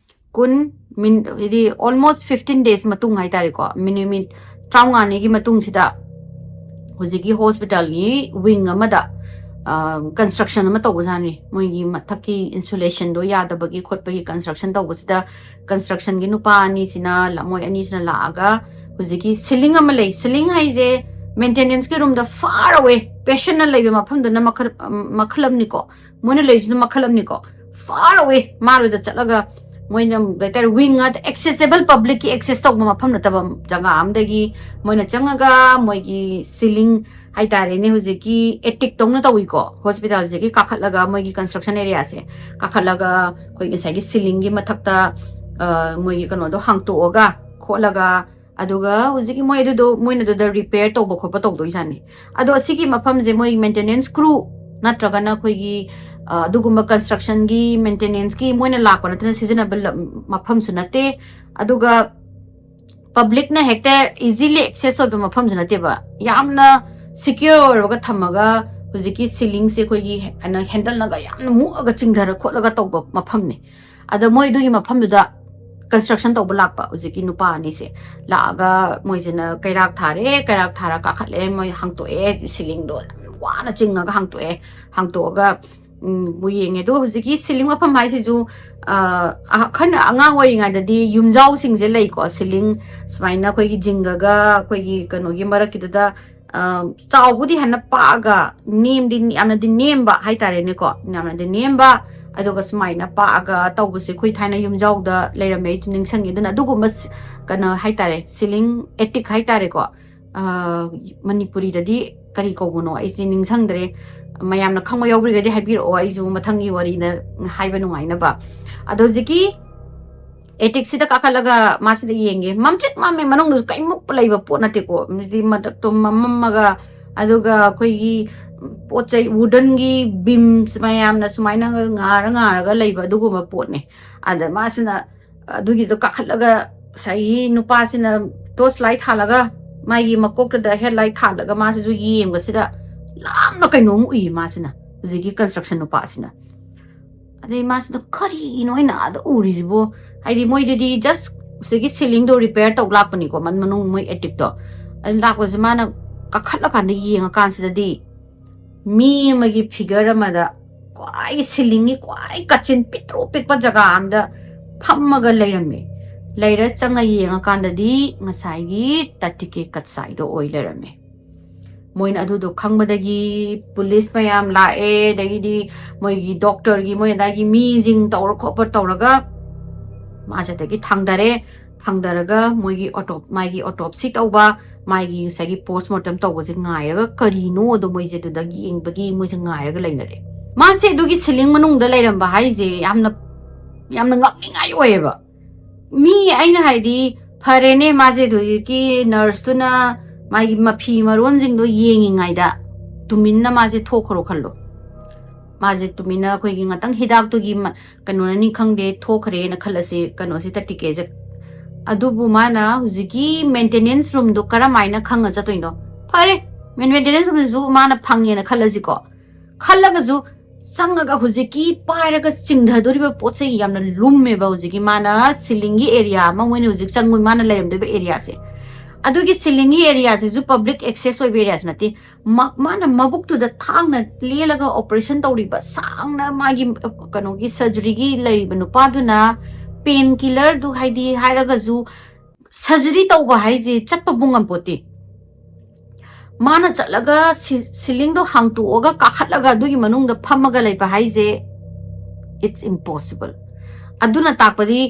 ꯀꯨꯟ ꯃꯤꯟ-, ꯍꯥꯏꯗꯤ almost fifteen days ꯃꯇꯨꯡ ꯍꯥꯏꯇꯥꯔꯦꯀꯣ, ꯃꯤ-, ꯅꯨꯃꯤꯠ ꯇꯔꯥꯃꯉꯥꯅꯤꯒꯤ ꯃꯇꯨꯡꯁꯤꯗ ꯍꯧꯖꯤꯛꯀꯤ ꯍꯣꯁꯄꯤꯇꯥꯜꯒꯤ ꯋꯤꯡ ꯑꯃꯗ, ꯑ, ꯀꯟꯁꯇ꯭ꯔꯛꯁꯟ ꯑꯃ ꯇꯧꯕꯖꯥꯠꯅꯤ꯫ ꯃꯣꯏꯒꯤ ꯃꯊꯛꯀꯤ ꯏꯟꯁꯨꯂꯦꯁꯟꯗꯣ ꯌꯥꯗꯕꯒꯤ ꯈꯣꯠꯄꯒꯤ ꯀꯟꯁꯇ꯭ꯔꯛꯁꯟ ꯇꯧꯕꯁꯤꯗ ꯀꯟꯁꯇ꯭ꯔꯛꯁꯟꯒꯤ ꯅꯨꯄꯥ ꯑꯅꯤꯁꯤꯅ ꯂ-, ꯃꯣꯏ ꯑꯅꯤꯁꯤꯅ ꯂꯥꯛꯑꯒ ꯍꯧꯖꯤꯛꯀꯤ ꯁꯤꯂꯤꯡ ꯑꯃ ꯂꯩ꯫ ꯁꯤꯂꯤꯡ ꯍꯥꯏꯁꯦ ꯃꯦꯟꯇꯦꯅꯦꯟꯁꯀꯤ ꯔꯨꯝꯗ far away, ꯄꯦꯁꯦꯟꯅ ꯂꯩꯕ ꯃꯐꯝꯗꯨꯅ ꯃꯈꯜ, ꯃꯈꯜ ꯑꯃꯅꯤꯀꯣ, ꯃꯣꯏꯅ ꯂꯩꯔꯤꯁꯤꯅ ꯃꯈꯜ ꯑꯃꯅꯤꯀꯣ꯫ Far away ꯃꯥꯔꯣꯏꯗ ꯆꯠꯂꯒ ꯃꯣꯏꯅ ꯀꯩ ꯍꯥꯏꯇꯥꯔꯦ, ꯋꯤꯡ ꯑꯗ ꯑꯦꯛꯁꯦꯁꯦꯕꯜ, ꯄꯕ꯭ꯂꯤꯛꯀꯤ ꯑꯦꯛꯁꯦꯁ ꯇꯧꯕ ꯃꯐꯝ ꯅꯠꯇꯕ ꯖꯒꯥ ꯑꯃꯗꯒꯤ ꯃꯣꯏꯅ ꯆꯪꯉꯒ ꯃꯣꯏꯒꯤ ꯁꯤꯂꯤꯡ ꯍꯥꯏꯇꯥꯔꯦꯅꯦ, ꯍꯧꯖꯤꯛꯀꯤ ꯑꯦꯇꯤꯛ ꯇꯧꯅ ꯇꯧꯏꯀꯣ꯫ ꯍꯣꯁꯄꯤꯇꯥꯜꯁꯤꯒꯤ ꯀꯥꯈꯠꯂꯒ, ꯃꯣꯏꯒꯤ ꯀꯟꯁꯇ꯭ꯔꯛꯁꯟ ꯑꯦꯔꯤꯌꯥꯁꯦ ꯀꯥꯈꯠꯂꯒ, ꯑꯩꯈꯣꯏ ꯉꯁꯥꯏꯒꯤ ꯁꯤꯂꯤꯡꯒꯤ ꯃꯊꯛꯇ, ꯑ, ꯃꯣꯏꯒꯤ ꯀꯩꯅꯣꯗꯣ ꯍꯥꯡꯇꯣꯛꯑꯒ ꯈꯣꯠꯂꯒ, ꯑꯗꯨꯒ ꯍꯧꯖꯤꯛꯀꯤ ꯃꯣꯏ ꯑꯗꯨꯗꯣ, ꯃꯣꯏꯅ ꯑꯗꯨꯗ ꯔꯤꯄꯦꯌꯔ ꯇꯧꯕ ꯈꯣꯠꯄ ꯇꯧꯗꯣꯏꯖꯥꯠꯅꯤ꯫ ꯑꯗꯣ ꯑꯁꯤꯒꯤ ꯃꯐꯝꯁꯦ ꯃꯣꯏ ꯃꯦꯟꯇꯦꯅꯦꯟꯁ ꯀ꯭ꯔꯨ ꯅꯠꯇ꯭ꯔꯒꯅ ꯑꯩꯈꯣꯏꯒꯤ, ꯑ, ꯑꯗꯨꯒꯨꯝꯕ ꯀꯟꯁꯇ꯭ꯔꯛꯁꯟꯒꯤ ꯃꯦꯟꯇꯦꯅꯦꯟꯁꯀꯤ ꯃꯣꯏꯅ ꯂꯥꯛꯄ ꯅꯠꯇꯅ ꯁꯤꯖꯤꯟꯅꯕ ꯂꯝ-, ꯃꯐꯝꯁꯨ ꯅꯠꯇꯦ꯫ ꯑꯗꯨꯒ ꯄꯕ꯭ꯂꯤꯛꯅ ꯍꯦꯛꯇ ꯏꯖꯤꯂꯤ ꯑꯦꯛꯁꯦꯁ ꯑꯣꯏꯕ ꯃꯐꯝꯁꯨ ꯅꯠꯇꯦꯕ꯫ ꯌꯥꯝꯅ ꯁꯤꯀ꯭ꯌꯣꯔ ꯑꯣꯏꯔꯒ ꯊꯝꯃꯒ, ꯍꯧꯖꯤꯛꯀꯤ ꯁꯤꯂꯤꯡꯁꯦ ꯑꯩꯈꯣꯏꯒꯤ ꯀꯩꯅꯣ, ꯍꯦꯟꯗꯜꯅꯒ ꯌꯥꯝꯅ ꯃꯨꯛꯑꯒ ꯆꯤꯡꯊꯔ ꯈꯣꯠꯂꯒ ꯇꯧꯕ ꯃꯐꯝꯅꯤ꯫ ꯑꯗ ꯃꯣꯏ ꯑꯗꯨꯒꯤ ꯃꯐꯝꯗꯨꯗ ꯀꯟꯁꯇ꯭ꯔꯛꯁꯟ ꯇꯧꯕ ꯂꯥꯛꯄ ꯍꯧꯖꯤꯛꯀꯤ ꯅꯨꯄꯥ ꯑꯅꯤꯁꯦ꯫ ꯂꯥꯛꯑꯒ ꯃꯣꯏꯁꯤꯅ ꯀꯩꯔꯥꯛ ꯊꯥꯔꯦ, ꯀꯩꯔꯥꯛ ꯊꯥꯔ ꯀꯥꯈꯠꯂꯦ, ꯃꯣꯏ ꯍꯥꯡꯇꯣꯛꯑꯦ, ꯁꯤꯂꯤꯡꯗꯣ ꯌꯥꯝ ꯋꯥꯅ ꯆꯤꯡꯉꯒ ꯍꯥꯡꯇꯣꯛꯑꯦ꯫ ꯍꯥꯡꯇꯣꯛꯑꯒ, ꯎꯝ, ꯃꯣꯏ ꯌꯦꯡꯉꯦ꯫ ꯑꯗꯣ ꯍꯧꯖꯤꯛꯀꯤ ꯁꯤꯂꯤꯡ ꯃꯐꯝ ꯍꯥꯏꯁꯤꯁꯨ, ꯑ, ꯑꯍ-, ꯑꯩꯈꯣꯏꯅ ꯑꯉꯥꯡ ꯑꯣꯏꯔꯤꯉꯩꯗꯗꯤ ꯌꯨꯝꯖꯥꯎꯁꯤꯡꯁꯦ ꯂꯩꯀꯣ, ꯁꯤꯂꯤꯡ ꯁꯨꯃꯥꯏꯅ ꯑꯩꯈꯣꯏꯒꯤ ꯖꯤꯡꯒꯒ ꯑꯩꯈꯣꯏꯒꯤ ꯀꯩꯅꯣꯒꯤ ꯃꯔꯛꯀꯤꯗꯨꯗ, ꯑ, ꯆꯥꯎꯕꯨꯗꯤ ꯍꯥꯟꯅ ꯄꯥꯛꯑꯒ, ꯅꯦꯝꯗꯤ, ꯌꯥꯝꯅꯗꯤ ꯅꯦꯝꯕ ꯍꯥꯏꯇꯥꯔꯦꯅꯦꯀꯣ, ꯌꯥꯝꯅꯗꯤ ꯅꯦꯝꯕ, ꯑꯗꯨꯒ ꯁꯨꯃꯥꯏꯅ ꯄꯥꯛꯑꯒ ꯇꯧꯕꯁꯦ ꯑꯩꯈꯣꯏ ꯊꯥꯏꯅ ꯌꯨꯝꯖꯥꯎꯗ ꯂꯩꯔꯝꯃꯦ, ꯑꯩꯁꯨ ꯅꯤꯡꯁꯤꯡꯉꯦ꯫ ꯑꯗꯨꯅ ꯑꯗꯨꯒꯨꯝꯕ ꯁꯤ-, ꯀꯩꯅꯣ ꯍꯥꯏꯇꯥꯔꯦ, ꯁꯤꯂꯤꯡ ꯑꯦꯇꯤꯛ ꯍꯥꯏꯇꯥꯔꯦꯀꯣ, ꯑ, ꯃꯅꯤꯄꯨꯔꯤꯗꯗꯤ ꯀꯔꯤ ꯀꯧꯕꯅꯣ ꯑꯩꯁꯦ ꯅꯤꯡꯁꯤꯡꯗ꯭ꯔꯦ꯫ ꯃꯌꯥꯝꯅ ꯈꯪꯕ ꯌꯥꯎꯕꯤꯔꯒꯗꯤ ꯍꯥꯏꯕꯤꯔꯛꯑꯣ, ꯑꯩꯁꯨ ꯃꯊꯪꯒꯤ ꯋꯥꯔꯤꯗ ꯍꯥꯏꯕ ꯅꯨꯡꯉꯥꯏꯅꯕ꯫ ꯑꯗꯣ ꯍꯧꯖꯤꯛꯀꯤ ꯑꯦꯇꯤꯛꯁꯤꯗ ꯀꯥꯈꯠꯂꯒ ꯃꯥꯁꯤꯗ ꯌꯦꯡꯒꯦ꯫ ꯃꯝꯇ꯭ꯔꯤꯛ ꯃꯝꯃꯦ, ꯃꯅꯨꯡꯗꯁꯨ ꯀꯩꯃꯨꯛ ꯂꯩꯕ ꯄꯣꯠ ꯅꯠꯇꯦꯀꯣ꯫ ꯍꯥꯏꯗꯤ ꯃꯊꯛꯇꯣ ꯃꯝꯃꯝꯃꯒ, ꯑꯗꯨꯒ ꯑꯩꯈꯣꯏꯒꯤ ꯄꯣꯠ ꯆꯩ, ꯋꯨꯗꯟꯒꯤ ꯕꯤꯝꯁ ꯃꯌꯥꯝꯅ ꯁꯨꯃꯥꯏꯅ ꯉꯥꯔ ꯉꯥꯔꯒ ꯂꯩꯕ ꯑꯗꯨꯒꯨꯝꯕ ꯄꯣꯠꯅꯦ꯫ ꯑꯗ ꯃꯥꯁꯤꯅ ꯑꯗꯨꯒꯤꯗꯣ ꯀꯥꯈꯠꯂꯒ ꯉꯁꯥꯏꯒꯤ ꯅꯨꯄꯥꯁꯤꯅ ꯇꯣꯔꯆ ꯂꯥꯏꯠ ꯊꯥꯜꯂꯒ, ꯃꯥꯒꯤ ꯃꯀꯣꯛꯇꯨꯗ ꯍꯦꯠ ꯂꯥꯏꯠ ꯊꯥꯜꯂꯒ ꯃꯥꯁꯤꯁꯨ ꯌꯦꯡꯕꯁꯤꯗ ꯂꯥꯞꯅ ꯀꯩꯅꯣꯝ ꯎꯏ ꯃꯥꯁꯤꯅ, ꯍꯧꯖꯤꯛꯀꯤ ꯀꯟꯁꯇ꯭ꯔꯛꯁꯟ ꯅꯨꯄꯥꯁꯤꯅ꯫ ꯑꯗꯩ ꯃꯥꯁꯤꯅ, "ꯀꯔꯤꯅꯣ ꯑꯩꯅ ꯑꯥꯗ ꯎꯔꯤꯁꯤꯕꯣ?" ꯍꯥꯏꯗꯤ ꯃꯣꯏꯗꯗꯤ ꯖꯁ ꯁꯤꯒꯤ ꯁꯤꯂꯤꯡꯗꯣ ꯔꯤꯄꯦꯌꯔ ꯇꯧ ꯂꯥꯛꯄꯅꯤꯀꯣ, ꯃꯟ-, ꯃꯅꯨꯡ ꯃꯣꯏ ꯑꯦꯇꯤꯛꯇꯣ꯫ ꯑꯗꯨ ꯂꯥꯛꯄꯁꯦ ꯃꯥꯅ ꯀꯥꯈꯠꯂꯀꯥꯟꯗ ꯌꯦꯡꯉꯀꯥꯟꯁꯤꯗꯗꯤ ꯃꯤ ꯑꯃꯒꯤ ꯐꯤꯒꯔ ꯑꯃꯗ ꯈ꯭ꯋꯥꯏ ꯁꯤꯂꯤꯡꯒꯤ ꯈ꯭ꯋꯥꯏ ꯀꯥꯆꯤꯟ ꯄꯤꯛꯇ꯭ꯔꯨ ꯄꯤꯛꯄ ꯖꯒꯥ ꯑꯃꯗ ꯐꯝꯃꯒ ꯂꯩꯔꯝꯃꯦ꯫ ꯂꯩꯔ ꯆꯪꯉ ꯌꯦꯡꯉꯀꯥꯟꯗꯗꯤ ꯉꯁꯥꯏꯒꯤ ꯇꯥꯇꯤꯀꯦ ꯀꯠꯁꯥꯏꯗꯣ ꯑꯣꯏ ꯂꯩꯔꯝꯃꯦ꯫ ꯃꯣꯏꯅ ꯑꯗꯨꯗꯣ ꯈꯪꯕꯗꯒꯤ ꯄꯨꯂꯤꯁ ꯃꯌꯥꯝ ꯂꯥꯛꯑꯦ, ꯑꯗꯒꯤꯗꯤ ꯃꯣꯏꯒꯤ ꯗꯣꯛꯇꯔꯒꯤ, ꯃꯣꯏ ꯑꯗꯥꯏꯒꯤ ꯃꯤꯁꯤꯡ ꯇꯧꯔ ꯈꯣꯠꯄ ꯇꯧꯔꯒ ꯃꯥꯁꯦ ꯑꯗꯒꯤ ꯊꯥꯡꯗꯔꯦ꯫ ꯊꯥꯡꯗꯔꯒ ꯃꯣꯏꯒꯤ ꯑꯣꯇꯣ-, ꯃꯥꯒꯤ ꯑꯣꯇꯣꯞꯁꯤ ꯇꯧꯕ, ꯃꯥꯒꯤ ꯉꯁꯥꯏꯒꯤ post mortem ꯇꯧꯕꯁꯦ ꯉꯥꯏꯔꯒ ꯀꯔꯤꯅꯣ ꯑꯗꯣ ꯃꯣꯏꯁꯦ ꯑꯗꯨꯗ ꯌꯦꯡꯕꯒꯤ ꯃꯣꯏꯁꯦ ꯉꯥꯏꯔꯒ ꯂꯩꯅꯔꯦ꯫ ꯃꯥꯁꯦ ꯑꯗꯨꯒꯤ ceiling ꯃꯅꯨꯡꯗ ꯂꯩꯔꯝꯕ ꯍꯥꯏꯁꯦ ꯌꯥꯝꯅ, ꯌꯥꯝꯅ ꯉꯛꯅꯤꯡꯉꯥꯏ ꯑꯣꯏꯌꯦꯕ꯫ ꯃꯤ ꯑꯩꯅ ꯍꯥꯏꯗꯤ ꯐꯔꯦꯅꯦ, ꯃꯥꯁꯦ ꯑꯗꯨꯗꯒꯤ nurse ꯇꯨꯅ ꯃꯥꯒꯤ ꯃꯐꯤ ꯃꯔꯣꯟꯁꯤꯡꯗꯣ ꯌꯦꯡꯉꯤꯉꯩꯗ ꯇꯨꯃꯤꯟꯅ ꯃꯥꯁꯦ ꯊꯣꯛꯈ꯭ꯔꯣ ꯈꯜꯂꯣ꯫ ꯃꯥꯁꯦ ꯇꯨꯃꯤꯟꯅ ꯑꯩꯈꯣꯏꯒꯤ ꯉꯥꯛꯇꯪ ꯍꯤꯗꯥꯛꯇꯨꯒꯤ ꯃ-, ꯀꯩꯅꯣꯅꯅꯤ ꯈꯪꯗꯦ, ꯊꯣꯛꯈ꯭ꯔꯦꯅ ꯈꯜꯂꯁꯤ, ꯀꯩꯅꯣꯁꯤ ꯇꯔꯇꯤꯀꯦꯁꯦ꯫ ꯑꯗꯨꯕꯨ ꯃꯥꯅ ꯍꯧꯖꯤꯛꯀꯤ maintenance room ꯗꯣ ꯀꯔꯝꯍꯥꯏꯅ ꯈꯪꯉ ꯆꯠꯇꯣꯏꯅꯣ? ꯐꯔꯦ, maintenance room ꯁꯤꯁꯨ ꯃꯥꯅ ꯐꯪꯉꯦꯅ ꯈꯜꯂꯁꯤꯀꯣ꯫ ꯈꯜꯂꯒꯁꯨ ꯆꯪꯉꯒ ꯍꯧꯖꯤꯛꯀꯤ ꯄꯥꯏꯔꯒ ꯆꯤꯡꯊꯗꯣꯔꯤꯕ ꯄꯣꯠꯁꯦ ꯌꯥꯝꯅ ꯂꯨꯝꯃꯦꯕ꯫ ꯍꯧꯖꯤꯛꯀꯤ ꯃꯥꯅ ceiling ꯒꯤ area ꯑꯃ, ꯃꯣꯏꯅ ꯍꯧꯖꯤꯛ ꯆꯪꯉꯣꯏ, ꯃꯥꯅ ꯂꯩꯔꯝꯗꯣꯏꯕ area ꯁꯦ꯫ ꯑꯗꯨꯒꯤ ceiling ꯒꯤ area ꯁꯤꯁꯨ public access ꯑꯣꯏꯕ area ꯁꯨ ꯅꯠꯇꯦ꯫ ꯃ-, ꯃꯥꯅ ꯃꯕꯨꯛꯇꯨꯗ ꯊꯥꯡꯅ ꯂꯦꯜꯂꯒ operation ꯇꯧꯔꯤꯕ, ꯁꯥꯡꯅ ꯃꯥꯒꯤ, ꯑ, ꯀꯩꯅꯣꯒꯤ surgery ꯒꯤ ꯂꯩꯔꯤꯕ ꯅꯨꯄꯥꯗꯨꯅ pain killer ꯗꯨ, ꯍꯥꯏꯗꯤ, ꯍꯥꯏꯔꯒꯁꯨ surgery ꯇꯧꯕ ꯍꯥꯏꯁꯦ ꯆꯠꯄꯕꯨ ꯉꯝꯄꯣꯠꯇꯦ꯫ ꯃꯥꯅ ꯆꯠꯂꯒ ꯁꯤ-, ceiling ꯗꯣ ꯍꯥꯡꯇꯣꯛꯑꯒ ꯀꯥꯈꯠꯂꯒ ꯑꯗꯨꯒꯤ ꯃꯅꯨꯡꯗ ꯐꯝꯃꯒ ꯂꯩꯕ ꯍꯥꯏꯁꯦ, it's impossible꯫ ꯑꯗꯨꯅ ꯇꯥꯛꯄꯗꯤ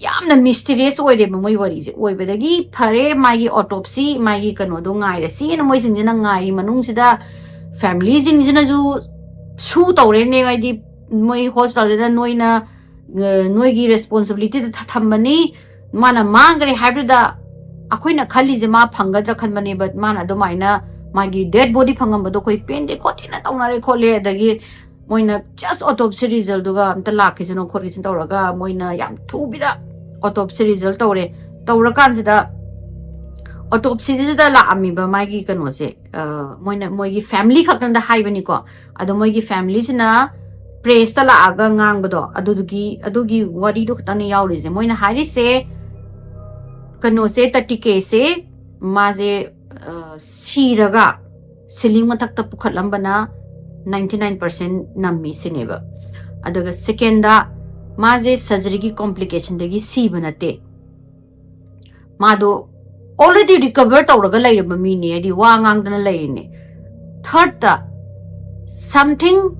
ꯌꯥꯝꯅ mysterious ꯑꯣꯏꯔꯦꯕ ꯃꯣꯏ ꯋꯥꯔꯤꯁꯦ꯫ ꯑꯣꯏꯕꯗꯒꯤ ꯐꯔꯦ, ꯃꯥꯒꯤ autopsy, ꯃꯥꯒꯤ ꯀꯩꯅꯣꯗꯣ ꯉꯥꯏꯔꯁꯤꯅ ꯃꯣꯏꯁꯤꯡꯁꯤꯅ ꯉꯥꯏꯔꯤ ꯃꯅꯨꯡꯁꯤꯗ family ꯁꯤꯡꯁꯤꯅꯁꯨ sue ꯇꯧꯔꯦꯅꯦ, ꯍꯥꯏꯗꯤ ꯃꯣꯏ hospital ꯗꯨꯗ ꯅꯣꯏꯅ, ꯑ, ꯅꯣꯏꯒꯤ responsibility ꯗ ꯊ-, ꯊꯝꯕꯅꯤ, ꯃꯥꯅ ꯃꯥꯡꯈ꯭ꯔꯦ ꯍꯥꯏꯕꯗꯨꯗ ꯑꯩꯈꯣꯏꯅ ꯈꯜꯂꯤꯁꯦ ꯃꯥ ꯐꯪꯒꯗ꯭ꯔꯥ ꯈꯟꯕꯅꯦ, but ꯃꯥꯅ ꯑꯗꯨꯃꯥꯏꯅ ꯃꯥꯒꯤ dead body ꯐꯪꯉꯝꯕꯗꯣ ꯑꯩꯈꯣꯏ ꯄꯦꯟꯗꯦ ꯈꯣꯠꯇꯦꯅ ꯇꯧꯅꯔꯦ ꯈꯣꯠꯂꯦ, ꯑꯗꯒꯤ ꯃꯣꯏꯅ just autopsy result ꯗꯨꯒ ꯑꯝꯇ ꯂꯥꯛꯈꯤꯁꯅꯨ ꯈꯣꯠꯈꯤꯁꯅꯨ ꯇꯧꯔꯒ ꯃꯣꯏꯅ ꯌꯥꯝ ꯊꯨꯕꯤꯗ autopsy result ꯇꯧꯔꯦ꯫ ꯇꯧꯔꯀꯥꯟꯁꯤꯗ autopsy ꯁꯤꯗ ꯂꯥꯛꯑꯝꯃꯤꯕ ꯃꯥꯒꯤ ꯀꯩꯅꯣꯁꯦ, ꯑ, ꯃꯣꯏꯅ, ꯃꯣꯏꯒꯤ family ꯈꯛꯇꯪꯗ ꯍꯥꯏꯕꯅꯤꯀꯣ, ꯑꯗꯣ ꯃꯣꯏꯒꯤ family ꯁꯤꯅ press ꯇ ꯂꯥꯛꯑꯒ ꯉꯥꯡꯕꯗꯣ, ꯑꯗꯨꯗꯨꯒꯤ, ꯑꯗꯨꯒꯤ ꯋꯥꯔꯤꯗꯣ ꯈꯛꯇꯪꯅꯦ ꯌꯥꯎꯔꯤꯁꯦ꯫ ꯃꯣꯏꯅ ꯍꯥꯏꯔꯤꯁꯦ, ꯀꯩꯅꯣꯁꯦ, ꯇꯔꯇꯤꯀꯦꯁꯦ ꯃꯥꯁꯦ, ꯑ, ꯁꯤꯔꯒ ceiling ꯃꯊꯛꯇ ꯄꯨꯈꯠꯂꯝꯕꯅ ninety nine percent ꯅꯝꯃꯤ ꯁꯤꯅꯦꯕ꯫ ꯑꯗꯨꯒ second ꯗ ꯃꯥꯁꯦ surgery ꯒꯤ complication ꯗꯒꯤ ꯁꯤꯕ ꯅꯠꯇꯦ, ꯃꯥꯗꯣ already recover ꯇꯧꯔꯒ ꯂꯩꯔꯕ ꯃꯤꯅꯦ, ꯍꯥꯏꯗꯤ ꯋꯥ ꯉꯥꯡꯗꯅ ꯂꯩꯔꯤꯅꯦ꯫ Third ꯇ something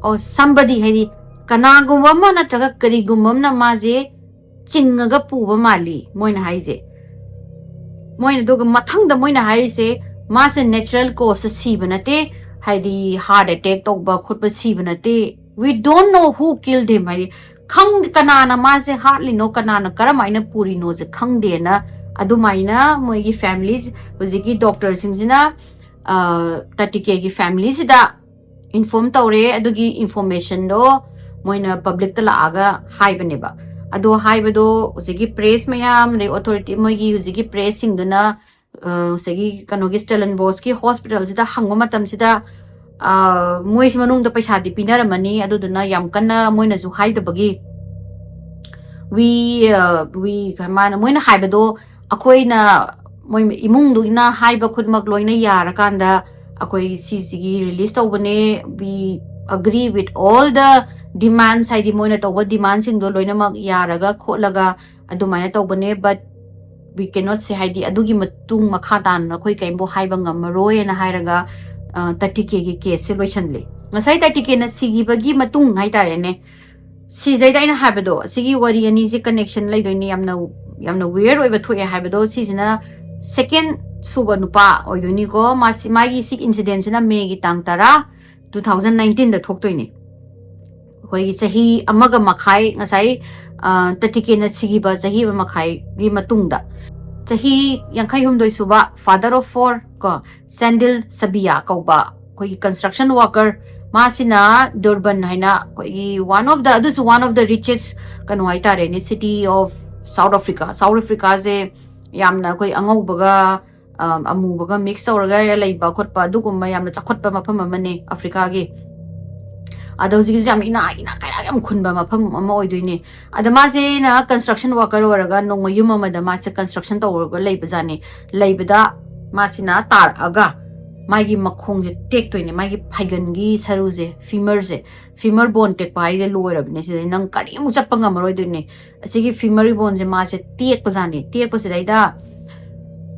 or somebody, ꯍꯥꯏꯗꯤ ꯀꯅꯥꯒꯨꯝꯕ ꯑꯃ ꯅꯠꯇ꯭ꯔꯒ ꯀꯔꯤꯒꯨꯝꯕ ꯑꯃꯅ ꯃꯥꯁꯦ ꯆꯤꯡꯉꯒ ꯄꯨꯕ ꯃꯥꯜꯂꯤ ꯃꯣꯏꯅ ꯍꯥꯏꯁꯦ꯫ ꯃꯣꯏꯅ ꯑꯗꯨꯒ ꯃꯊꯪꯗ ꯃꯣꯏꯅ ꯍꯥꯏꯔꯤꯁꯦ, ꯃꯥꯁꯦ natural cause ꯁꯤꯕ ꯅꯠꯇꯦ, ꯍꯥꯏꯗꯤ heart attack ꯇꯧꯕ ꯈꯣꯠꯄ ꯁꯤꯕ ꯅꯠꯇꯦ, we don't know who killed him, ꯍꯥꯏꯗꯤ ꯈꯪ ꯀꯅꯥꯅ ꯃꯥꯁꯦ ꯍꯥꯠꯂꯤꯅꯣ, ꯀꯅꯥꯅ ꯀꯔꯝꯍꯥꯏꯅ ꯄꯨꯔꯤꯅꯣꯁꯦ ꯈꯪꯗꯦꯅ ꯑꯗꯨꯃꯥꯏꯅ ꯃꯣꯏꯒꯤ families, ꯍꯧꯖꯤꯛꯀꯤ doctor ꯁꯤꯡꯁꯤꯅ ꯇꯥꯇꯤꯀꯦꯒꯤ family ꯁꯤꯗ inform ꯇꯧꯔꯦ꯫ ꯑꯗꯨꯒꯤ information ꯗꯣ ꯃꯣꯏꯅ public ꯇ ꯂꯥꯛꯑꯒ ꯍꯥꯏꯕꯅꯦꯕ꯫ ꯑꯗꯣ ꯍꯥꯏꯕꯗꯣ ꯍꯧꯖꯤꯛꯀꯤ press ꯃꯌꯥꯝ, ꯑꯗꯩ authority, ꯃꯣꯏꯒꯤ ꯍꯧꯖꯤꯛꯀꯤ press ꯁꯤꯡꯗꯨꯅ ꯑ, ꯉꯁꯥꯏꯒꯤ ꯀꯩꯅꯣꯒꯤ Stellenbosch ꯀꯤ hospital ꯁꯤꯗ ꯍꯪꯕ ꯃꯇꯝꯁꯤꯗ, ꯑ, ꯃꯣꯏꯁꯤ ꯃꯅꯨꯡꯗ ꯄꯩꯁꯥꯗꯤ ꯄꯤꯅꯔꯝꯃꯅꯤ, ꯑꯗꯨꯗꯨꯅ ꯌꯥꯝ ꯀꯟꯅ ꯃꯣꯏꯅꯁꯨ ꯍꯥꯏꯗꯕꯒꯤ, we, ꯑ, we, ꯃꯥꯅ, ꯃꯣꯏꯅ ꯍꯥꯏꯕꯗꯣ ꯑꯩꯈꯣꯏꯅ, ꯃꯣꯏ ꯏꯃꯨꯡꯗꯨꯒꯤꯅ ꯍꯥꯏꯕ ꯈꯨꯗꯤꯡꯃꯛ ꯂꯣꯏꯅ ꯌꯥꯔꯀꯥꯟꯗ ꯑꯩꯈꯣꯏ ꯁꯤꯁꯤꯒꯤ release ꯇꯧꯕꯅꯦ, we agree with all the demands, ꯍꯥꯏꯗꯤ ꯃꯣꯏꯅ ꯇꯧꯕ demand ꯁꯤꯡꯗꯣ ꯂꯣꯏꯅꯃꯛ ꯌꯥꯔꯒ ꯈꯣꯠꯂꯒ ꯑꯗꯨꯃꯥꯏꯅ ꯇꯧꯕꯅꯦ, but we cannot say, ꯍꯥꯏꯗꯤ ꯑꯗꯨꯒꯤ ꯃꯇꯨꯡ ꯃꯈꯥ ꯇꯥꯅ ꯑꯩꯈꯣꯏ ꯀꯔꯤꯝꯐꯥꯎ ꯍꯥꯏꯕ ꯉꯝꯃꯔꯣꯏꯅ ꯍꯥꯏꯔꯒ, ꯑ, ꯇꯥꯇꯤꯀꯦꯒꯤ case ꯁꯦ ꯂꯣꯏꯁꯤꯜꯂꯤ꯫ ꯉꯁꯥꯏ ꯇꯥꯇꯤꯀꯦꯅ ꯁꯤꯈꯤꯕꯒꯤ ꯃꯇꯨꯡ ꯍꯥꯏꯇꯥꯔꯦꯅꯦ, ꯁꯤꯖꯩꯗ ꯑꯩꯅ ꯍꯥꯏꯕꯗꯣ, ꯑꯁꯤꯒꯤ ꯋꯥꯔꯤ ꯑꯅꯤꯁꯦ connection ꯂꯩꯗꯣꯏꯅꯤ, ꯌꯥꯝꯅ, ꯌꯥꯝꯅ weird ꯑꯣꯏꯕ ꯊꯣꯛꯑꯦ ꯍꯥꯏꯕꯗꯣ, ꯁꯤꯁꯤꯅ second ꯁꯨꯕ ꯅꯨꯄꯥ ꯑꯣꯏꯗꯣꯏꯅꯤꯀꯣ꯫ ꯃꯥꯁꯤ, ꯃꯥꯒꯤ ꯁꯤ incident ꯁꯤꯅ May ꯒꯤ ꯇꯥꯡ ꯇꯔꯥ, two thousand nineteen ꯗ ꯊꯣꯛꯇꯣꯏꯅꯤ꯫ ꯑꯩꯈꯣꯏꯒꯤ ꯆꯍꯤ ꯑꯃꯒ ꯃꯈꯥꯏ, ꯉꯁꯥꯏ, ꯑ, ꯇꯥꯇꯤꯀꯦꯅ ꯁꯤꯈꯤꯕ ꯆꯍꯤ ꯑꯃ ꯃꯈꯥꯏꯒꯤ ꯃꯇꯨꯡꯗ, ꯆꯍꯤ ꯌꯥꯡꯈꯩ ꯍꯨꯝꯗꯣꯏ ꯁꯨꯕ, father of four ꯀꯣ, ꯁꯦꯟꯗꯤꯜ ꯁꯕꯤꯌꯥ ꯀꯧꯕ ꯑꯩꯈꯣꯏꯒꯤ construction worker, ꯃꯥꯁꯤꯅ ꯗꯨꯔꯕꯟ ꯍꯥꯏꯅ ꯑꯩꯈꯣꯏꯒꯤ one of the, ꯑꯗꯨꯁꯨ one of the richest ꯀꯩꯅꯣ ꯍꯥꯏꯇꯥꯔꯦꯅꯦ, city of South Africa꯫ South Africa ꯁꯦ ꯌꯥꯝꯅ ꯑꯩꯈꯣꯏ ꯑꯉꯧꯕꯒ, ꯑ, ꯑꯃꯨꯕꯒ mix ꯇꯧꯔꯒ ꯂꯩꯕ ꯈꯣꯠꯄ, ꯑꯗꯨꯒꯨꯝꯕ ꯌꯥꯝꯅ ꯆꯥꯎꯈꯠꯄ ꯃꯐꯝ ꯑꯃꯅꯦ ꯑꯐ꯭ꯔꯤꯀꯥꯒꯤ꯫ ꯑꯗꯣ ꯍꯧꯖꯤꯛꯀꯤꯁꯨ ꯌꯥꯝ ꯏꯅꯥ, ꯏꯅꯥ ꯀꯩꯔꯥꯛ ꯌꯥꯝ ꯈꯨꯟꯕ ꯃꯐꯝ ꯑꯃ ꯑꯣꯏꯗꯣꯏꯅꯦ꯫ ꯑꯗ ꯃꯥꯁꯦꯅ construction worker ꯑꯣꯏꯔꯒ ꯅꯣꯡꯃ ꯌꯨꯝ ꯑꯃꯗ ꯃꯥꯁꯦ construction ꯇꯧꯔꯒ ꯂꯩꯕꯖꯥꯠꯅꯦ꯫ ꯂꯩꯕꯗ ꯃꯥꯁꯤꯅ ꯇꯥꯔꯛꯑꯒ ꯃꯥꯒꯤ ꯃꯈꯣꯡꯁꯦ ꯇꯦꯛꯇꯣꯏꯅꯦ, ꯃꯥꯒꯤ ꯐꯩꯒꯟꯒꯤ ꯁꯔꯨꯁꯦ, femur ꯁꯦ꯫ Femur bone ꯇꯦꯛꯄ ꯍꯥꯏꯁꯦ ꯂꯣꯏꯔꯕꯅꯦ, ꯁꯤꯗꯩ ꯅꯪ ꯀꯔꯤꯃꯨꯛ ꯆꯠꯄ ꯉꯝꯃꯔꯣꯏꯗꯣꯏꯅꯦ꯫ ꯑꯁꯤꯒꯤ femur bone ꯁꯦ ꯃꯥꯁꯦ ꯇꯦꯛꯄꯖꯥꯠꯅꯦ꯫ ꯇꯦꯛꯄꯁꯤꯗꯩꯗ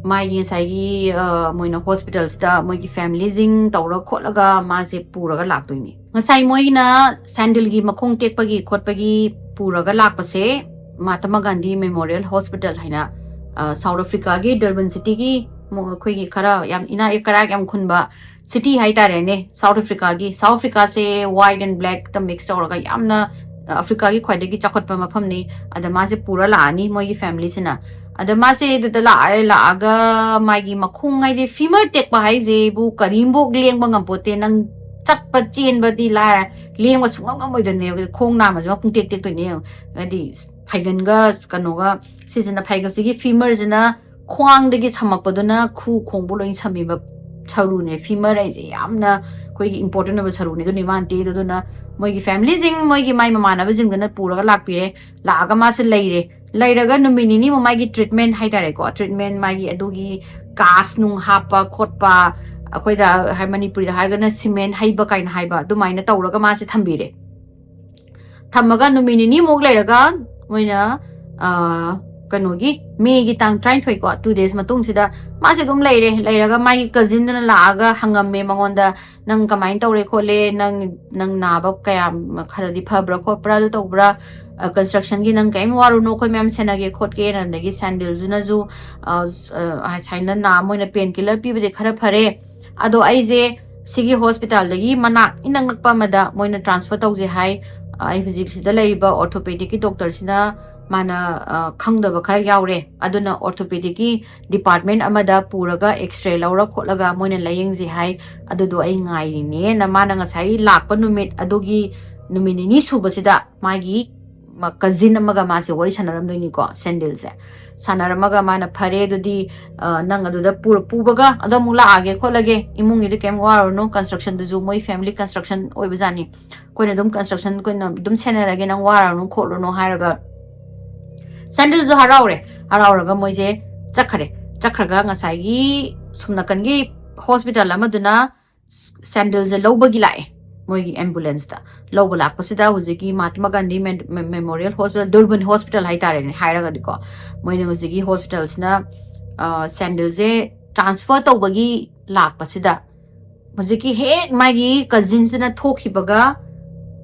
ꯃꯥꯒꯤ ꯉꯁꯥꯏꯒꯤ, ꯑ, ꯃꯣꯏꯅ hospital ꯁꯤꯗ ꯃꯣꯏꯒꯤ family ꯁꯤꯡ ꯇꯧꯔ ꯈꯣꯠꯂꯒ ꯃꯥꯁꯦ ꯄꯨꯔꯒ ꯂꯥꯛꯇꯣꯏꯅꯦ꯫ ꯉꯁꯥꯏ ꯃꯣꯏꯅ ꯁꯦꯟꯗꯤꯜꯒꯤ ꯃꯈꯣꯡ ꯇꯦꯛꯄꯒꯤ ꯈꯣꯠꯄꯒꯤ ꯄꯨꯔꯒ ꯂꯥꯛꯄꯁꯦ ꯃꯍꯥꯇꯃꯥ ꯒꯥꯟꯙꯤ Memorial Hospital ꯍꯥꯏꯅ, ꯁꯥꯎꯠ ꯑꯐ꯭ꯔꯤꯀꯥꯒꯤ ꯗꯔꯕꯟ ꯁꯤꯇꯤꯒꯤ ꯑꯩꯈꯣꯏꯒꯤ ꯈꯔ ꯌꯥꯝ ꯏꯅꯥꯛ ꯀꯩꯔꯥꯛ ꯌꯥꯝ ꯈꯨꯟꯕ ꯁꯤꯇꯤ ꯍꯥꯏꯇꯥꯔꯦꯅꯦ, ꯁꯥꯎꯠ ꯑꯐ꯭ꯔꯤꯀꯥꯒꯤ꯫ ꯁꯥꯎꯠ ꯑꯐ꯭ꯔꯤꯀꯥꯁꯦ ꯋꯥꯏꯠ ꯑꯦꯟ ꯕ꯭ꯂꯦꯛꯇ ꯃꯤꯛꯁ ꯇꯧꯔꯒ ꯌꯥꯝꯅ ꯑꯐ꯭ꯔꯤꯀꯥꯒꯤ ꯈ꯭ꯋꯥꯏꯗꯒꯤ ꯆꯥꯎꯈꯠꯄ ꯃꯐꯝꯅꯤ꯫ ꯑꯗ ꯃꯥꯁꯦ ꯄꯨꯔ ꯂꯥꯛꯑꯅꯤ ꯃꯣꯏꯒꯤ ꯐꯦꯃꯤꯂꯤꯁꯤꯅ꯫ ꯑꯗ ꯃꯥꯁꯦ ꯑꯗꯨꯗ ꯂꯥꯛꯑꯦ, ꯂꯥꯛꯑꯒ ꯃꯥꯒꯤ ꯃꯈꯣꯡ ꯍꯥꯏꯗꯤ ꯐꯤꯃꯔ ꯇꯦꯛꯄ ꯍꯥꯏꯁꯦꯕꯨ ꯀꯔꯤꯝꯐꯧ ꯂꯦꯡꯕ ꯉꯝꯄꯣꯠꯇꯦ꯫ ꯅꯪ ꯆꯠꯄ ꯆꯦꯟꯕꯗꯤ ꯂꯥꯏꯔ, ꯂꯦꯡꯕ ꯁꯨꯡꯉꯝ ꯉꯝꯃꯣꯏꯗꯣꯏꯅꯦ꯫ ꯈꯣꯡ ꯅꯥꯝꯃꯁꯨ ꯃꯄꯨꯡ ꯇꯦꯛ ꯇꯦꯛꯇꯣꯏꯅꯦ꯫ ꯍꯥꯏꯗꯤ ꯐꯩꯒꯟꯒ ꯀꯩꯅꯣꯒ ꯁꯤꯁꯤꯅ ꯐꯩꯒꯟ ꯁꯤꯒꯤ ꯐꯤꯃꯔꯁꯤꯅ ꯈ꯭ꯋꯥꯡꯗꯒꯤ ꯁꯝꯃꯛꯄꯗꯨꯅ ꯈꯨ ꯈꯣꯡꯕꯨ ꯂꯣꯏ ꯁꯝꯃꯤꯕ ꯁꯔꯨꯅꯦ꯫ ꯐꯤꯃꯔ ꯍꯥꯏꯁꯦ ꯌꯥꯝꯅ ꯑꯩꯈꯣꯏꯒꯤ ꯏꯝꯄꯣꯔꯇꯦꯟ ꯑꯣꯏꯕ ꯁꯔꯨꯅꯦ꯫ ꯑꯗꯨꯅ ꯏꯃꯥꯟ ꯇꯦꯛꯏꯗꯣ꯫ ꯑꯗꯨꯅ ꯃꯣꯏꯒꯤ ꯐꯦꯃꯤꯂꯤꯁꯤꯡ, ꯃꯣꯏꯒꯤ ꯃꯥꯏ ꯃꯃꯥꯟꯅꯕꯁꯤꯡꯗꯨꯅ ꯄꯨꯔꯒ ꯂꯥꯛꯄꯤꯔꯦ꯫ ꯂꯥꯛꯑꯒ ꯃꯥꯁꯦ ꯂꯩꯔꯦ꯫ ꯂꯩꯔꯒ ꯅꯨꯃꯤꯠ ꯅꯤꯅꯤꯃꯨꯛ ꯃꯥꯒꯤ ꯇ꯭ꯔꯤꯠꯃꯦꯟ ꯍꯥꯏꯇꯥꯔꯦꯀꯣ, ꯇ꯭ꯔꯤꯠꯃꯦꯟ ꯃꯥꯒꯤ ꯑꯗꯨꯒꯤ ꯀꯥꯁ ꯅꯨꯡ ꯍꯥꯞꯄ ꯈꯣꯠꯄ, ꯑꯩꯈꯣꯏꯗ ꯍꯥꯏ, ꯃꯅꯤꯄꯨꯔꯤꯗ ꯍꯥꯏꯔꯒꯅ ꯁꯤꯃꯦꯟ ꯍꯩꯕ ꯀꯥꯏꯅ ꯍꯥꯏꯕ, ꯑꯗꯨꯃꯥꯏꯅ ꯇꯧꯔꯒ ꯃꯥꯁꯦ ꯊꯝꯕꯤꯔꯦ꯫ ꯊꯝꯃꯒ ꯅꯨꯃꯤꯠ ꯅꯤꯅꯤꯃꯨꯛ ꯂꯩꯔꯒ ꯃꯣꯏꯅ, ꯑ, ꯀꯩꯅꯣꯒꯤ ꯃꯦꯒꯤ ꯇꯥꯡ ꯇꯔꯥꯅꯤꯊꯣꯏꯀꯣ, ꯇꯨ ꯗꯦꯖ ꯃꯇꯨꯡꯁꯤꯗ ꯃꯥꯁꯦ ꯑꯗꯨꯝ ꯂꯩꯔꯦ꯫ ꯂꯩꯔꯒ ꯃꯥꯒꯤ ꯀꯖꯤꯟꯗꯨꯅ ꯂꯥꯛꯑꯒ ꯍꯪꯉꯝꯃꯦ ꯃꯉꯣꯟꯗ, "ꯅꯪ ꯀꯃꯥꯏꯅ ꯇꯧꯔꯦ ꯈꯣꯠꯂꯦ, ꯅꯪ, ꯅꯪ ꯅꯥꯕ ꯀꯌꯥꯝ ꯈꯔꯗꯤ ꯐꯕ꯭ꯔꯥ ꯈꯣꯠꯄ꯭ꯔꯥ, ꯑꯗꯨ ꯇꯧꯕ꯭ꯔꯥ? ꯑ, ꯀꯟꯁꯇ꯭ꯔꯛꯁꯟꯒꯤ ꯅꯪ ꯀꯔꯤꯝ ꯋꯥꯔꯨꯅꯨ, ꯑꯩꯈꯣꯏ ꯃꯌꯥꯝ ꯁꯦꯟꯅꯒꯦ ꯈꯣꯠꯀꯦꯅ"꯫ ꯑꯗꯒꯤ ꯁꯦꯟꯗꯤꯜꯗꯨꯅꯁꯨ, ꯑ, ꯁ-, ꯑ, ꯁꯨꯃꯥꯏꯅ ꯅꯥ-, ꯃꯣꯏꯅ ꯄꯦꯟ ꯀꯤꯂꯔ ꯄꯤꯕꯗꯤ ꯈꯔ ꯐꯔꯦ, ꯑꯗꯣ ꯑꯩꯁꯦ ꯁꯤꯒꯤ ꯍꯣꯁꯄꯤꯇꯥꯜꯗꯒꯤ ꯃꯅꯥꯛ ꯏꯅꯛ ꯅꯛꯄ ꯑꯃꯗ ꯃꯣꯏꯅ ꯇ꯭ꯔꯥꯟꯁꯐꯔ ꯇꯧꯖꯦ ꯍꯥꯏ꯫ ꯑ, ꯑꯩ ꯍꯧꯖꯤꯛ ꯁꯤꯗ ꯂꯩꯔꯤꯕ ꯑꯣꯔꯊꯣꯄꯦꯗꯤꯛꯀꯤ ꯗꯣꯛꯇꯔꯁꯤꯅ ꯃꯥꯅ, ꯑ, ꯈꯪꯗꯕ ꯈꯔ ꯌꯥꯎꯔꯦ, ꯑꯗꯨꯅ ꯑꯣꯔꯊꯣꯄꯦꯗꯤꯛꯀꯤ ꯗꯤꯄꯥꯔꯠꯃꯦꯟ ꯑꯃꯗ ꯄꯨꯔꯒ ꯑꯦꯛꯁꯔꯦ ꯂꯧꯔ ꯈꯣꯠꯂꯒ ꯃꯣꯏꯅ ꯂꯥꯌꯦꯡꯁꯦ ꯍꯥꯏ꯫ ꯑꯗꯨꯗꯣ ꯑꯩ ꯉꯥꯏꯔꯤꯅꯦꯅ ꯃꯥꯅ ꯉꯁꯥꯏ ꯂꯥꯛꯄ ꯅꯨꯃꯤꯠ ꯑꯗꯨꯒꯤ ꯅꯨꯃꯤꯠ ꯅꯤꯅꯤ ꯁꯨꯕꯁꯤꯗ ꯃꯥꯒꯤ ꯃ-, ꯀꯖꯤꯟ ꯑꯃꯒ ꯃꯥꯁꯦ ꯋꯥꯔꯤ ꯁꯥꯟꯅꯔꯝꯗꯣꯏꯅꯤꯀꯣ, ꯁꯦꯟꯗꯤꯜꯁꯦ꯫ ꯁꯥꯟꯅꯔꯝꯃꯒ ꯃꯥꯅ, "ꯐꯔꯦ, ꯑꯗꯨꯗꯤ, ꯑ, ꯅꯪ ꯑꯗꯨꯗ ꯄꯨꯔ-, ꯄꯨꯕꯒ ꯑꯗꯣ ꯑꯃꯨꯛ ꯂꯥꯛꯑꯒꯦ ꯈꯣꯠꯂꯒꯦ, ꯏꯃꯨꯡꯒꯤꯗꯤ ꯀꯩꯝ ꯋꯥꯔꯨꯔꯅꯨ, ꯀꯟꯁꯇ꯭ꯔꯛꯁꯟꯗꯨꯁꯨ ꯃꯣꯏ ꯐꯦꯃꯤꯂꯤ ꯀꯟꯁꯇ꯭ꯔꯛꯁꯟ ꯑꯣꯏꯕꯖꯥꯠꯅꯤ, ꯑꯩꯈꯣꯏꯅ ꯑꯗꯨꯝ ꯀꯟꯁꯇ꯭ꯔꯛꯁꯟ ꯑꯩꯈꯣꯏꯅ ꯑꯗꯨꯝ ꯁꯦꯟꯅꯔꯒꯦ, ꯅꯪ ꯋꯥꯔꯨꯔꯅꯨ ꯈꯣꯠꯂꯨꯅꯨ" ꯍꯥꯏꯔꯒ ꯁꯦꯟꯗꯤꯜꯁꯨ ꯍꯔꯥꯎꯔꯦ꯫ ꯍꯔꯥꯎꯔꯒ ꯃꯣꯏꯁꯦ ꯆꯠꯈ꯭ꯔꯦ꯫ ꯆꯠꯈ꯭ꯔꯒ ꯉꯁꯥꯏꯒꯤ ꯁꯨꯝ ꯅꯥꯀꯟꯒꯤ ꯍꯣꯁꯄꯤꯇꯥꯜ ꯑꯃꯗꯨꯅ ꯁꯦꯟꯗꯤꯜꯁꯦ ꯂꯧꯕꯒꯤ ꯂꯥꯛꯑꯦ꯫ ꯃꯣꯏꯒꯤ ꯑꯦꯝꯕꯨꯂꯦꯟꯁꯇ ꯂꯧꯕ ꯂꯥꯛꯄꯁꯤꯗ ꯍꯧꯖꯤꯛꯀꯤ ꯃꯍꯥꯇꯃꯥ ꯒꯥꯟꯙꯤ ꯃꯦ-, ꯃꯦ-, ꯃꯦꯃꯣꯔꯤꯌꯦꯜ ꯍꯣꯁꯄꯤꯇꯥꯜ, ꯗꯨꯔꯕꯤꯟ ꯍꯣꯁꯄꯤꯇꯥꯜ ꯍꯥꯏꯇꯥꯔꯦꯅꯦ, ꯍꯥꯏꯔꯒꯗꯤꯀꯣ, ꯃꯣꯏꯅ ꯍꯧꯖꯤꯛꯀꯤ ꯍꯣꯁꯄꯤꯇꯥꯜꯁꯤꯅ, ꯑ, ꯁꯦꯟꯗꯤꯜꯁꯦ ꯇ꯭ꯔꯥꯟꯁꯐꯔ ꯇꯧꯕꯒꯤ ꯂꯥꯛꯄꯁꯤꯗ ꯍꯧꯖꯤꯛꯀꯤ ꯍꯦꯛ ꯃꯥꯒꯤ ꯀꯖꯤꯟꯁꯤꯅ ꯊꯣꯛꯈꯤꯕꯒ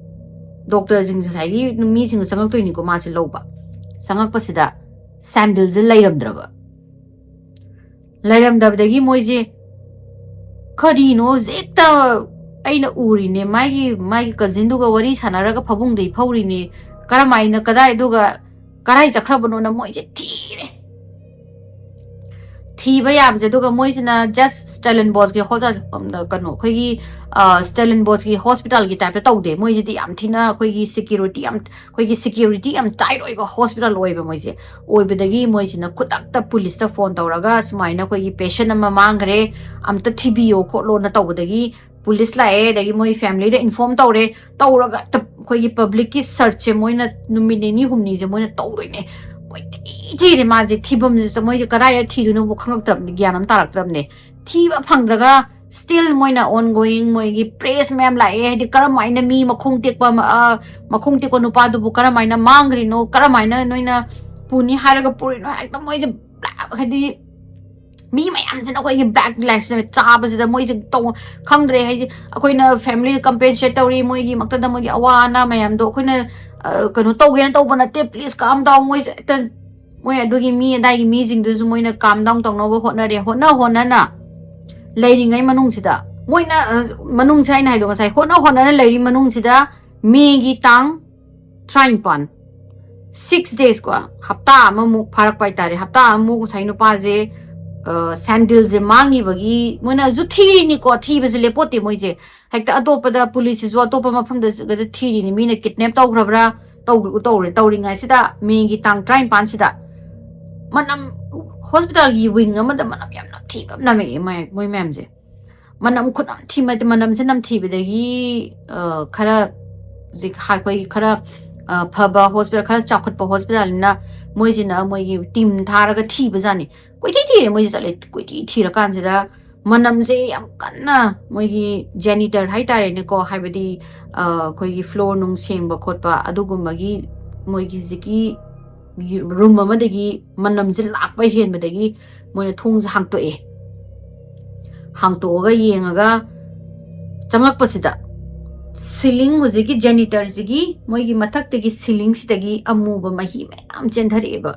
ꯗꯣꯛꯇꯔꯁꯤꯡ, ꯉꯁꯥꯏꯒꯤ ꯃꯤꯁꯤꯡꯗꯣ ꯆꯪꯉꯛꯇꯣꯏꯅꯤꯀꯣ ꯃꯥꯁꯦ ꯂꯧꯕ꯫ ꯆꯪꯉꯛꯄꯁꯤꯗ ꯁꯦꯟꯗꯜꯁꯦ ꯂꯩꯔꯝꯗ꯭ꯔꯕ꯫ ꯂꯩꯔꯝꯗꯕꯗꯒꯤ ꯃꯣꯏꯁꯦ ꯀꯔꯤꯅꯣ ꯍꯦꯛꯇ ꯑꯩꯅ ꯎꯔꯤꯅꯦ, ꯃꯥꯒꯤ ꯃꯥꯒꯤ ꯀꯖꯤꯟꯗꯨꯒ ꯋꯥꯔꯤ ꯁꯥꯟꯅꯔꯒ ꯐꯃꯨꯡꯗ ꯐꯧꯔꯤꯅꯦ, ꯀꯔꯝꯍꯥꯏꯅ ꯀꯗꯥꯏꯗꯨꯒ ꯀꯔꯥꯏ ꯆꯠꯈ꯭ꯔꯕꯅꯣꯅ ꯃꯣꯏꯁꯦ ꯊꯤꯔꯦ꯫ ꯊꯤꯕ ꯌꯥꯕꯁꯦ ꯑꯗꯨꯒ ꯃꯣꯏꯁꯤꯅ just ꯁ꯭ꯇꯦꯂꯟꯕꯣꯁꯀꯤ ꯍꯣꯁ- ꯀꯩꯅꯣ ꯑꯩꯈꯣꯏꯒꯤ ꯁ꯭ꯇꯦꯂꯟꯕꯣꯁꯀꯤ ꯍꯣꯁꯄꯤꯇꯥꯜꯒꯤ ꯇꯥꯏꯞꯇ ꯇꯧꯗꯦ꯫ ꯃꯣꯏꯁꯤꯗꯤ ꯌꯥꯝ ꯊꯤꯅ ꯑꯩꯈꯣꯏꯒꯤ ꯁꯦꯀ꯭ꯌꯨꯔꯤꯇꯤ ꯌꯥꯝ ꯑꯩꯈꯣꯏꯒꯤ ꯁꯦꯀ꯭ꯌꯨꯔꯤꯇꯤ ꯌꯥꯝ ꯇꯥꯏꯠ ꯑꯣꯏꯕ ꯍꯣꯁꯄꯤꯇꯥꯜ ꯑꯣꯏꯕ ꯃꯣꯏꯁꯦ꯫ ꯑꯣꯏꯕꯗꯒꯤ ꯃꯣꯏꯁꯤꯅ ꯈꯨꯗꯛꯇ ꯄꯨꯂꯤꯁꯇ ꯐꯣꯟ ꯇꯧꯔꯒ ꯁꯨꯃꯥꯏꯅ ꯑꯩꯈꯣꯏꯒꯤ ꯄꯦꯁꯦꯟ ꯑꯃ ꯃꯥꯡꯈ꯭ꯔꯦ, ꯑꯝꯇ ꯊꯤꯕꯤꯌꯣ ꯈꯣꯠꯂꯣꯅ ꯇꯧꯕꯗꯒꯤ ꯄꯨꯂꯤꯁ ꯂꯥꯛꯑꯦ, ꯑꯗꯒꯤ ꯃꯣꯏ ꯐꯦꯃꯤꯂꯤꯗ ꯏꯟꯐꯣꯔꯝ ꯇꯧꯔꯦ꯫ ꯇꯧꯔꯒ ꯇ- ꯑꯩꯈꯣꯏꯒꯤ ꯄꯕ꯭ꯂꯤꯛꯀꯤ ꯁꯔꯆꯁꯦ ꯃꯣꯏꯅ ꯅꯨꯃꯤꯠ ꯅꯤꯅꯤ ꯍꯨꯝꯅꯤꯁꯦ ꯃꯣꯏꯅ ꯇꯧꯗꯣꯏꯅꯦ꯫ ꯀꯣꯏꯊꯤ ꯊꯤꯔꯦ ꯃꯥꯁꯦ꯫ ꯊꯤꯐꯝꯁꯦ ꯃꯣꯏꯁꯦ ꯀꯗꯥꯏꯗ ꯊꯤꯗꯣꯏꯅꯣꯕꯨ ꯈꯪꯉꯛꯇ꯭ꯔꯕꯅꯦ, ꯒ꯭ꯌꯥꯟ ꯑꯃ ꯇꯥꯔꯛꯇ꯭ꯔꯕꯅꯦ꯫ ꯊꯤꯕ ꯐꯪꯗ꯭ꯔꯒ ꯁ꯭ꯇꯤꯜ ꯃꯣꯏꯅ ꯑꯣꯟ ꯒꯣꯋꯤꯡ ꯃꯣꯏꯒꯤ ꯄ꯭ꯔꯦꯁ ꯃꯌꯥꯝ ꯂꯥꯛꯑꯦ, ꯍꯥꯏꯗꯤ ꯀꯔꯝ ꯍꯥꯏꯅ ꯃꯤ ꯃꯈꯣꯡ ꯇꯦꯛꯄ ꯑꯃ, ꯑ, ꯃꯈꯣꯡ ꯇꯦꯛꯄ ꯅꯨꯄꯥꯗꯨꯕꯨ ꯀꯔꯝ ꯍꯥꯏꯅ ꯃꯥꯡꯈ꯭ꯔꯤꯅꯣ, ꯀꯔꯝ ꯍꯥꯏꯅ ꯅꯣꯏꯅ ꯄꯨꯅꯤ ꯍꯥꯏꯔꯒ ꯄꯨꯔꯤꯅꯣ, ꯍꯦꯛꯇ ꯃꯣꯏꯁꯦ ꯕ꯭ꯂꯦꯛ, ꯍꯥꯏꯗꯤ ꯃꯤ ꯃꯌꯥꯝꯁꯤꯅ ꯑꯩꯈꯣꯏꯒꯤ ꯕ꯭ꯂꯦꯛ ꯂꯥꯏꯐꯁꯦ ꯆꯥꯕꯁꯤꯗ ꯃꯣꯏꯁꯦ ꯇꯧ ꯈꯪꯗ꯭ꯔꯦ꯫ ꯍꯥꯏꯁꯦ ꯑꯩꯈꯣꯏꯅ ꯐꯦꯃꯤꯂꯤꯗ ꯀꯝꯄꯦꯟꯁꯦꯠ ꯇꯧꯔꯤ, ꯃꯣꯏꯒꯤ ꯃꯛꯇꯗ ꯃꯣꯏꯒꯤ ꯑꯋꯥ ꯑꯅꯥ ꯃꯌꯥꯝꯗꯣ ꯑꯩꯈꯣꯏꯅ, ꯑ, ꯀꯩꯅꯣ ꯇꯧꯒꯦꯅ ꯇꯧꯕ ꯅꯠꯇꯦ, ꯄ꯭ꯂꯤꯖ ꯀꯥꯝ ꯗꯥꯎꯟ꯫ ꯃꯣꯏꯁꯦ ꯍꯦꯛꯇ ꯃꯣꯏ ꯑꯗꯨꯒꯤ ꯃꯤ ꯑꯗꯥꯏꯒꯤ ꯃꯤꯁꯤꯡꯗꯨꯁꯨ ꯃꯣꯏꯅ ꯀꯥꯝ ꯗꯥꯎꯟ ꯇꯧꯅꯕ ꯍꯣꯠꯅꯔꯦ꯫ ꯍꯣꯠꯅ ꯍꯣꯠꯅꯅ ꯂꯩꯔꯤꯉꯩ ꯃꯅꯨꯡꯁꯤꯗ ꯃꯣꯏꯅ, ꯑ, ꯃꯅꯨꯡꯁꯦ ꯑꯩꯅ ꯍꯥꯏꯗꯣ ꯉꯁꯥꯏ ꯍꯣꯠꯅ ꯍꯣꯠꯅꯅ ꯂꯩꯔꯤ ꯃꯅꯨꯡꯁꯤꯗ ꯃꯦꯒꯤ ꯇꯥꯡ ꯇꯔꯥꯅꯤꯄꯥꯟ, ꯁꯤꯛꯁ ꯗꯦꯖꯀꯣ, ꯍꯞꯇꯥ ꯑꯃꯃꯨꯛ ꯐꯥꯔꯛꯄ ꯍꯥꯏꯇꯥꯔꯦ꯫ ꯍꯞꯇꯥ ꯑꯃꯃꯨꯛ ꯉꯁꯥꯏ ꯅꯨꯄꯥꯁꯦ, ꯑ, ꯁꯦꯟꯗꯜꯁꯦ ꯃꯥꯡꯉꯤꯕꯒꯤ ꯃꯣꯏꯅꯁꯨ ꯊꯤꯔꯤꯅꯤꯀꯣ, ꯊꯤꯕꯁꯦ ꯂꯦꯞꯄꯣꯠꯇꯦ ꯃꯣꯏꯁꯦ꯫ ꯍꯦꯛꯇ ꯑꯇꯣꯞꯄꯗ ꯄꯨꯂꯤꯁꯁꯤꯁꯨ ꯑꯇꯣꯞꯄ ꯃꯐꯝꯗ ꯆꯠꯂꯒ ꯊꯤꯔꯤꯅꯤ, ꯃꯤꯅ ꯀꯤꯗꯅꯦꯞ ꯇꯧꯈ꯭ꯔꯕ꯭ꯔꯥ, ꯇꯧ-, ꯇꯧꯔꯦ꯫ ꯇꯧꯔꯤꯉꯩꯁꯤꯗ ꯃꯦꯒꯤ ꯇꯥꯡ ꯇꯔꯥꯅꯤꯄꯥꯟꯁꯤꯗ ꯃꯅꯝ, ꯍꯣꯁꯄꯤꯇꯥꯜꯒꯤ ꯋꯤꯡ ꯑꯃꯗ ꯃꯅꯝ ꯌꯥꯝ ꯅꯝꯊꯤꯕ ꯑꯃ ꯅꯝꯃꯛꯑꯦ ꯃꯌꯥꯝ-, ꯃꯣꯏ ꯃꯌꯥꯝꯁꯦ꯫ ꯃꯅꯝ ꯈꯨꯅꯝꯊꯤ ꯑꯃ-, ꯃꯅꯝꯁꯦ ꯅꯝꯊꯤꯕꯗꯒꯤ, ꯑ, ꯈꯔ ꯍꯧꯖꯤꯛ ꯑꯩꯈꯣꯏꯒꯤ ꯈꯔ, ꯑ, ꯐꯕ ꯍꯣꯁꯄꯤꯇꯥꯜ, ꯈꯔ ꯆꯥꯎꯈꯠꯄ ꯍꯣꯁꯄꯤꯇꯥꯜꯅꯤꯅ ꯃꯣꯏꯁꯤꯅ ꯃꯣꯏꯒꯤ ꯇꯤꯝ ꯊꯥꯔꯒ ꯊꯤꯕꯖꯥꯠꯅꯤ꯫ ꯀꯣꯏꯊꯤ ꯊꯤꯔꯦ ꯃꯣꯏꯁꯦ, ꯆꯠꯂꯦ, ꯀꯣꯏꯊꯤ ꯊꯤꯔꯀꯥꯟꯁꯤꯗ ꯃꯅꯝꯁꯦ ꯌꯥꯝ ꯀꯟꯅ ꯃꯣꯏꯒꯤ ꯖꯦꯅꯤꯇꯔ ꯍꯥꯏꯇꯥꯔꯦꯅꯦꯀꯣ, ꯍꯥꯏꯕꯗꯤ, ꯑ, ꯑꯩꯈꯣꯏꯒꯤ ꯐ꯭ꯂꯣꯔ ꯅꯨꯡ ꯁꯦꯡꯕ ꯈꯣꯠꯄ ꯑꯗꯨꯒꯨꯝꯕꯒꯤ ꯃꯣꯏꯒꯤ ꯍꯧꯖꯤꯛꯀꯤ ꯔꯨꯝ ꯑꯃꯗꯒꯤ ꯃꯅꯝꯁꯦ ꯂꯥꯛꯄ ꯍꯦꯟꯕꯗꯒꯤ ꯃꯣꯏꯅ ꯊꯣꯡꯁꯦ ꯍꯥꯡꯇꯣꯛꯑꯦ꯫ ꯍꯥꯡꯇꯣꯛꯑꯒ ꯌꯦꯡꯉꯒ ꯆꯪꯉꯛꯄꯁꯤꯗ ꯁꯤꯂꯤꯡ, ꯍꯧꯖꯤꯛꯀꯤ ꯖꯦꯅꯤꯇꯔꯁꯤꯒꯤ ꯃꯣꯏꯒꯤ ꯃꯊꯛꯇꯒꯤ ꯁꯤꯂꯤꯡꯁꯤꯗꯒꯤ ꯑꯃꯨꯕ ꯃꯍꯤ ꯃꯌꯥꯝ ꯆꯦꯟꯊꯔꯛꯑꯦꯕ꯫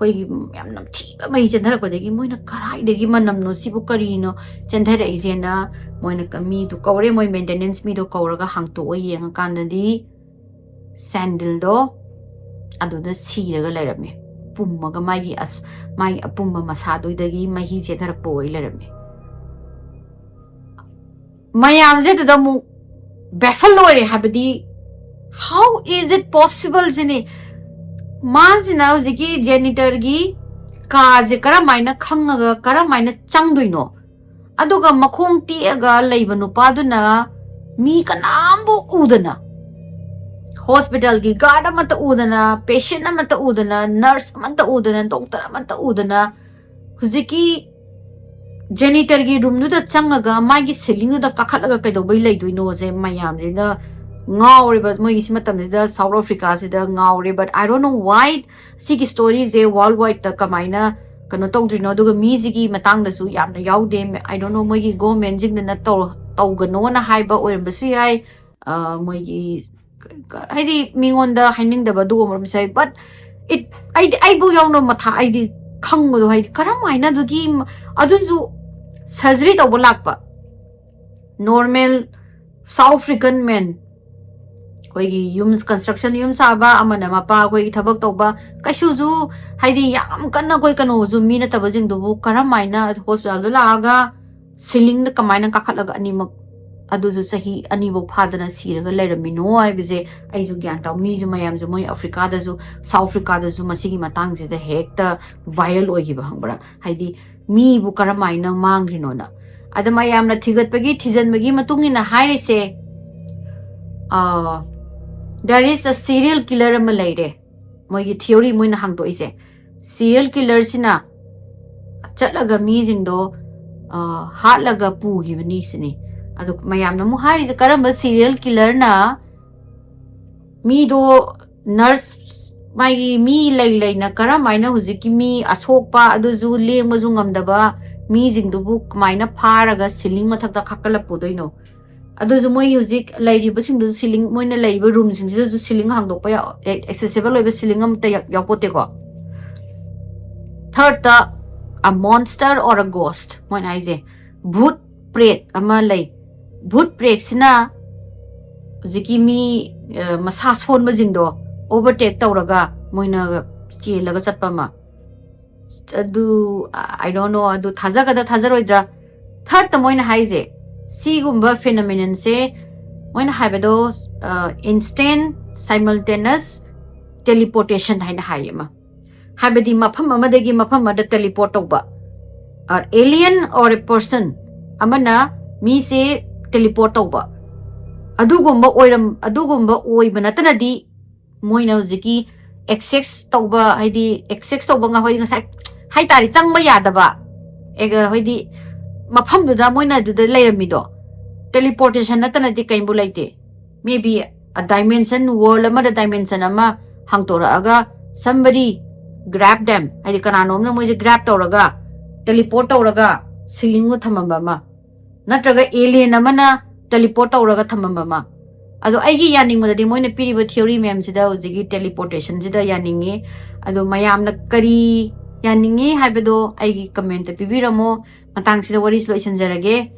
ꯑꯩꯈꯣꯏꯒꯤ ꯌꯥꯝ ꯅꯝꯊꯤꯕ ꯃꯍꯤ ꯆꯦꯟꯊꯔꯛꯄꯗꯒꯤ ꯃꯣꯏꯅ ꯀꯗꯥꯏꯗꯒꯤ ꯃꯅꯝꯅꯣ, ꯁꯤꯕꯨ ꯀꯔꯤꯅꯣ ꯆꯦꯟꯊꯔꯛꯏꯁꯦꯅ ꯃꯣꯏꯅ ꯀ-, ꯃꯤꯗꯨ ꯀꯧꯔꯦ, ꯃꯣꯏ maintenance ꯃꯤꯗꯣ ꯀꯧꯔꯒ ꯍꯥꯡꯇꯣꯛꯑ ꯌꯦꯡꯉꯀꯥꯟꯗꯗꯤ sandal ꯗꯣ ꯑꯗꯨꯗ ꯁꯤꯔꯒ ꯂꯩꯔꯝꯃꯦ꯫ ꯄꯨꯝꯃꯒ ꯃꯥꯒꯤ ꯑꯁ-, ꯃꯥꯒꯤ ꯑꯄꯨꯝꯕ ꯃꯁꯥꯗꯨꯗꯒꯤ ꯃꯍꯤ ꯆꯦꯟꯊꯔꯛꯄ ꯑꯣꯏ ꯂꯩꯔꯝꯃꯦ꯫ ꯃꯌꯥꯝꯁꯦ ꯑꯗꯨꯗ ꯑꯃꯨꯛ baffle ꯑꯣꯏꯔꯦ, ꯍꯥꯏꯕꯗꯤ how is it possible ꯁꯤꯅꯤ꯫ ꯃꯥꯁꯤꯅ ꯍꯧꯖꯤꯛꯀꯤ janitor ꯒꯤ ꯀꯥꯁꯦ ꯀꯔꯝꯍꯥꯏꯅ ꯈꯪꯉꯒ ꯀꯔꯝꯍꯥꯏꯅ ꯆꯪꯗꯣꯏꯅꯣ? ꯑꯗꯨꯒ ꯃꯈꯣꯡ ꯇꯦꯛꯑꯒ ꯂꯩꯕ ꯅꯨꯄꯥꯗꯨꯅ ꯃꯤ ꯀꯅꯥꯝꯕꯨ ꯎꯗꯅ, hospital ꯒꯤ guard ꯑꯃꯠꯇ ꯎꯗꯅ, patient ꯑꯃꯠꯇ ꯎꯗꯅ, nurse ꯑꯃꯠꯇ ꯎꯗꯅ, doctor ꯑꯃꯠꯇ ꯎꯗꯅ, ꯍꯧꯖꯤꯛꯀꯤ janitor ꯒꯤ room ꯗꯨꯗ ꯆꯪꯉꯒ ꯃꯥꯒꯤ ceiling ꯗꯨꯗ ꯀꯥꯈꯠꯂꯒ ꯀꯩꯗꯧꯕꯩ ꯂꯩꯗꯣꯏꯅꯣꯁꯦ ꯃꯌꯥꯝꯁꯤꯅ ꯉꯥꯎꯔꯦꯕ꯫ ꯃꯣꯏꯒꯤ ꯁꯤ ꯃꯇꯝꯁꯤꯗ South Africa ꯁꯤꯗ ꯉꯥꯎꯔꯦ꯫ But I don't know why ꯁꯤꯒꯤ story ꯁꯦ world wide ꯇ ꯀꯃꯥꯏꯅ ꯀꯩꯅꯣ ꯇꯧꯗ꯭ꯔꯤꯅꯣ, ꯑꯗꯨꯒ ꯃꯤꯁꯤꯒꯤ ꯃꯇꯥꯡꯗꯁꯨ ꯌꯥꯝꯅ ꯌꯥꯎꯗꯦ꯫ I don't know, ꯃꯣꯏꯒꯤ government ꯁꯤꯡꯗꯨꯅ ꯇꯧ-, ꯇꯧꯒꯅꯣꯅ ꯍꯥꯏꯕ ꯑꯣꯏꯔꯝꯕꯁꯨ ꯌꯥꯏ꯫ ꯑ, ꯃꯣꯏꯒꯤ ꯀ-, ꯀ-, ꯍꯥꯏꯗꯤ ꯃꯤꯉꯣꯟꯗ ꯍꯥꯏꯅꯤꯡꯗꯕ ꯑꯗꯨꯒꯨꯝꯕ ꯑꯃꯁꯨ ꯌꯥꯏ꯫ But it, ꯑꯩꯗꯤ, ꯑꯩꯕꯨ ꯌꯥꯎꯅ ꯃꯊꯥ, ꯑꯩꯗꯤ ꯈꯪꯕꯗꯣ, ꯍꯥꯏꯗꯤ ꯀꯔꯝ ꯍꯥꯏꯅ ꯑꯗꯨꯒꯤ ꯃ-, ꯑꯗꯨꯁꯨ surgery ꯇꯧꯕ ꯂꯥꯛꯄ normal South African man, ꯑꯩꯈꯣꯏꯒꯤ ꯌꯨꯝ construction, ꯌꯨꯝ ꯁꯥꯕ, ꯑꯃꯅ ꯃꯄꯥ ꯑꯩꯈꯣꯏꯒꯤ ꯊꯕꯛ ꯇꯧꯕ, ꯀꯩꯁꯨꯁꯨ ꯍꯥꯏꯗꯤ ꯌꯥꯝ ꯀꯟꯅ ꯑꯩꯈꯣꯏ ꯀꯩꯅꯣꯁꯨ ꯃꯤ ꯅꯠꯇꯕꯁꯤꯡꯗꯨꯕꯨ ꯀꯔꯝ ꯍꯥꯏꯅ hospital ꯗ ꯂꯥꯛꯑꯒ ceiling ꯗ ꯀꯃꯥꯏꯅ ꯀꯥꯈꯠꯂꯒ ꯑꯅꯤꯃꯛ ꯑꯗꯨꯁꯨ ꯆꯍꯤ ꯑꯅꯤꯐꯧ ꯐꯥꯗꯅ ꯁꯤꯔꯒ ꯂꯩꯔꯝꯃꯤꯅꯣ ꯍꯥꯏꯕꯁꯦ ꯑꯩꯁꯨ ꯒ꯭ꯌꯥꯟ ꯇꯥꯎ꯫ ꯃꯤꯁꯨ ꯃꯌꯥꯝꯁꯨ ꯃꯣꯏ Africa ꯗꯁꯨ, South Africa ꯗꯁꯨ ꯃꯁꯤꯒꯤ ꯃꯇꯥꯡꯁꯤꯗ ꯍꯦꯛꯇ viral ꯑꯣꯏꯈꯤꯕ, ꯈꯪꯕ꯭ꯔꯥ? ꯍꯥꯏꯗꯤ ꯃꯤꯕꯨ ꯀꯔꯝꯍꯥꯏꯅ ꯃꯥꯡꯈ꯭ꯔꯤꯅꯣꯅ꯫ ꯑꯗ ꯃꯌꯥꯝꯅ ꯊꯤꯒꯠꯄꯒꯤ, ꯊꯤꯖꯤꯟꯕꯒꯤ ꯃꯇꯨꯡ ꯏꯟꯅ ꯍꯥꯏꯔꯤꯁꯦ, ꯑ, there is a serial killer ꯑꯃ ꯂꯩꯔꯦ꯫ ꯃꯣꯏꯒꯤ theory ꯃꯣꯏꯅ ꯍꯥꯡꯗꯣꯛꯏꯁꯦ, serial killer ꯁꯤꯅ ꯆꯠꯂꯒ ꯃꯤꯁꯤꯡꯗꯣ, ꯑ, ꯍꯥꯠꯂꯒ ꯄꯨꯈꯤꯕꯅꯤ ꯁꯤꯅꯤ꯫ ꯑꯗꯣ ꯃꯌꯥꯝꯅ ꯑꯃꯨꯛ ꯍꯥꯏꯔꯤꯁꯦ, ꯀꯔꯝꯕ serial killer ꯅ ꯃꯤꯗꯣ, nurse, ꯃꯥꯒꯤ ꯃꯤ ꯂꯩ ꯂꯩꯅ ꯀꯔꯝ ꯍꯥꯏꯅ ꯍꯧꯖꯤꯛꯀꯤ ꯃꯤ ꯑꯁꯣꯛꯄ, ꯑꯗꯨꯁꯨ ꯂꯦꯡꯕꯁꯨ ꯉꯝꯗꯕ ꯃꯤꯁꯤꯡꯗꯨꯕꯨ ꯀꯃꯥꯏꯅ ꯐꯥꯔꯒ ceiling ꯃꯊꯛꯇ ꯀꯥꯈꯠꯂ ꯄꯨꯗꯣꯏꯅꯣ? ꯑꯗꯨꯁꯨ ꯃꯣꯏ ꯍꯧꯖꯤꯛ ꯂꯩꯔꯤꯕꯁꯤꯡꯗꯨꯁꯨ ceiling, ꯃꯣꯏꯅ ꯂꯩꯔꯤꯕ room ꯁꯤꯡꯁꯤꯗꯁꯨ ceiling ꯍꯥꯡꯗꯣꯛꯄ ꯌꯥ-, accessible ꯑꯣꯏꯕ ceiling ꯑꯃꯠꯇ ꯌꯥ-, ꯌꯥꯎꯄꯣꯠꯇꯦꯀꯣ꯫ Thirdꯇ, a monster or a ghost, ꯃꯣꯏꯅ ꯍꯥꯏꯁꯦ ꯚꯨꯠ ꯄ꯭ꯔꯦꯠ ꯑꯃ ꯂꯩ꯫ ꯚꯨꯠ ꯄ꯭ꯔꯦꯠꯁꯤꯅ ꯍꯧꯖꯤꯛꯀꯤ ꯃꯤ ꯑ, ꯃꯁꯥ ꯁꯣꯟꯕꯁꯤꯡꯗꯣ overtake ꯇꯧꯔꯒ ꯃꯣꯏꯅ ꯆꯦꯜꯂꯒ ꯆꯠꯄ ꯑꯃ꯫ ꯑꯗꯨ, I don't know, ꯑꯗꯨ ꯊꯥꯖꯒꯗ ꯊꯥꯖꯔꯣꯏꯗ꯭ꯔꯥ? Thirdꯇ ꯃꯣꯏꯅ ꯍꯥꯏꯁꯦ, ꯁꯤꯒꯨꯝꯕ phenomenonꯁꯦ ꯃꯣꯏꯅ ꯍꯥꯏꯕꯗꯣ, instant simultaneous teleportation ꯍꯥꯏꯅ ꯍꯥꯏꯌꯦ ꯑꯃ꯫ ꯍꯥꯏꯕꯗꯤ ꯃꯐꯝ ꯑꯃꯗꯒꯤ ꯃꯐꯝ ꯑꯃꯗ teleport ꯇꯧꯕ, alien or a person ꯑꯃꯅ ꯃꯤꯁꯦ teleport ꯇꯧꯕ, ꯑꯗꯨꯒꯨꯝꯕ ꯑꯣꯏꯔꯝ ꯑꯗꯨꯒꯨꯝꯕ ꯑꯣꯏꯕ ꯅꯠꯇꯅꯗꯤ ꯃꯣꯏꯅ ꯍꯧꯖꯤꯛꯀꯤ access ꯇꯧꯕ, ꯍꯥꯏꯗꯤ access ꯇꯧꯕ ꯉ- ꯍꯣꯏ, ꯉꯁꯥꯏ ꯍꯥꯏꯇꯥꯔꯦ, ꯆꯪꯕ ꯌꯥꯗꯕ, ꯑꯦ, ꯍꯥꯏꯗꯤ ꯃꯐꯝꯗꯨꯗ ꯃꯣꯏꯅ ꯑꯗꯨꯗ ꯂꯩꯔꯝꯃꯤꯗꯣ teleportation ꯅꯠꯇꯅꯗꯤ ꯀꯩꯝꯕꯨ ꯂꯩꯇꯦ꯫ Maybe a dimension, world ꯑꯃꯗ dimension ꯑꯃ ꯍꯥꯡꯇꯣꯔꯛꯑꯒ somebody grab them, ꯍꯥꯏꯗꯤ ꯀꯅꯥꯅꯣꯝꯅ ꯃꯣꯏꯁꯦ grab ꯇꯧꯔꯒ teleport ꯇꯧꯔꯒ ceilingꯗ ꯊꯝꯃꯝꯕ ꯑꯃ, ꯅꯠꯇ꯭ꯔꯒ alien ꯑꯃꯅ teleport ꯇꯧꯔꯒ ꯊꯝꯃꯝꯕ ꯑꯃ꯫ ꯑꯗꯣ ꯑꯩꯒꯤ ꯌꯥꯅꯤꯡꯕꯗꯗꯤ ꯃꯣꯏꯅ ꯄꯤꯔꯤꯕ theory ꯃꯌꯥꯝꯁꯤꯗ, ꯍꯧꯖꯤꯛꯀꯤ teleportationꯁꯤꯗ ꯌꯥꯅꯤꯡꯉꯤ꯫ ꯑꯗꯣ ꯃꯌꯥꯝꯅ ꯀꯔꯤ ꯌꯥꯅꯤꯡꯉꯤ ꯍꯥꯏꯕꯗꯣ ꯑꯩꯒꯤ commentꯇ ꯄꯤꯕꯤꯔꯝꯃꯣ꯫ ꯃꯇꯥꯡꯁꯤꯗ ꯋꯥꯔꯤꯁꯤ ꯂꯣꯏꯁꯤꯟꯖꯔꯒꯦ꯫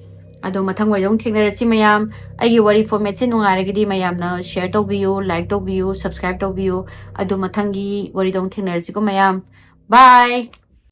ꯑꯗꯣ ꯃꯊꯪ ꯋꯥꯔꯤꯗ ꯑꯃꯨꯛ ꯊꯦꯡꯅꯔꯁꯤ ꯃꯌꯥꯝ꯫ ꯑꯩꯒꯤ ꯋꯥꯔꯤ formatꯁꯦ ꯅꯨꯡꯉꯥꯏꯔꯒꯗꯤ ꯃꯌꯥꯝꯅ share ꯇꯧꯕꯤꯌꯨ, like ꯇꯧꯕꯤꯌꯨ, subscribe ꯇꯧꯕꯤꯌꯨ꯫ ꯑꯗꯣ ꯃꯊꯪꯒꯤ ꯋꯥꯔꯤꯗ ꯑꯃꯨꯛ ꯊꯦꯡꯅꯔꯁꯤꯀꯣ ꯃꯌꯥꯝ꯫ Bye꯫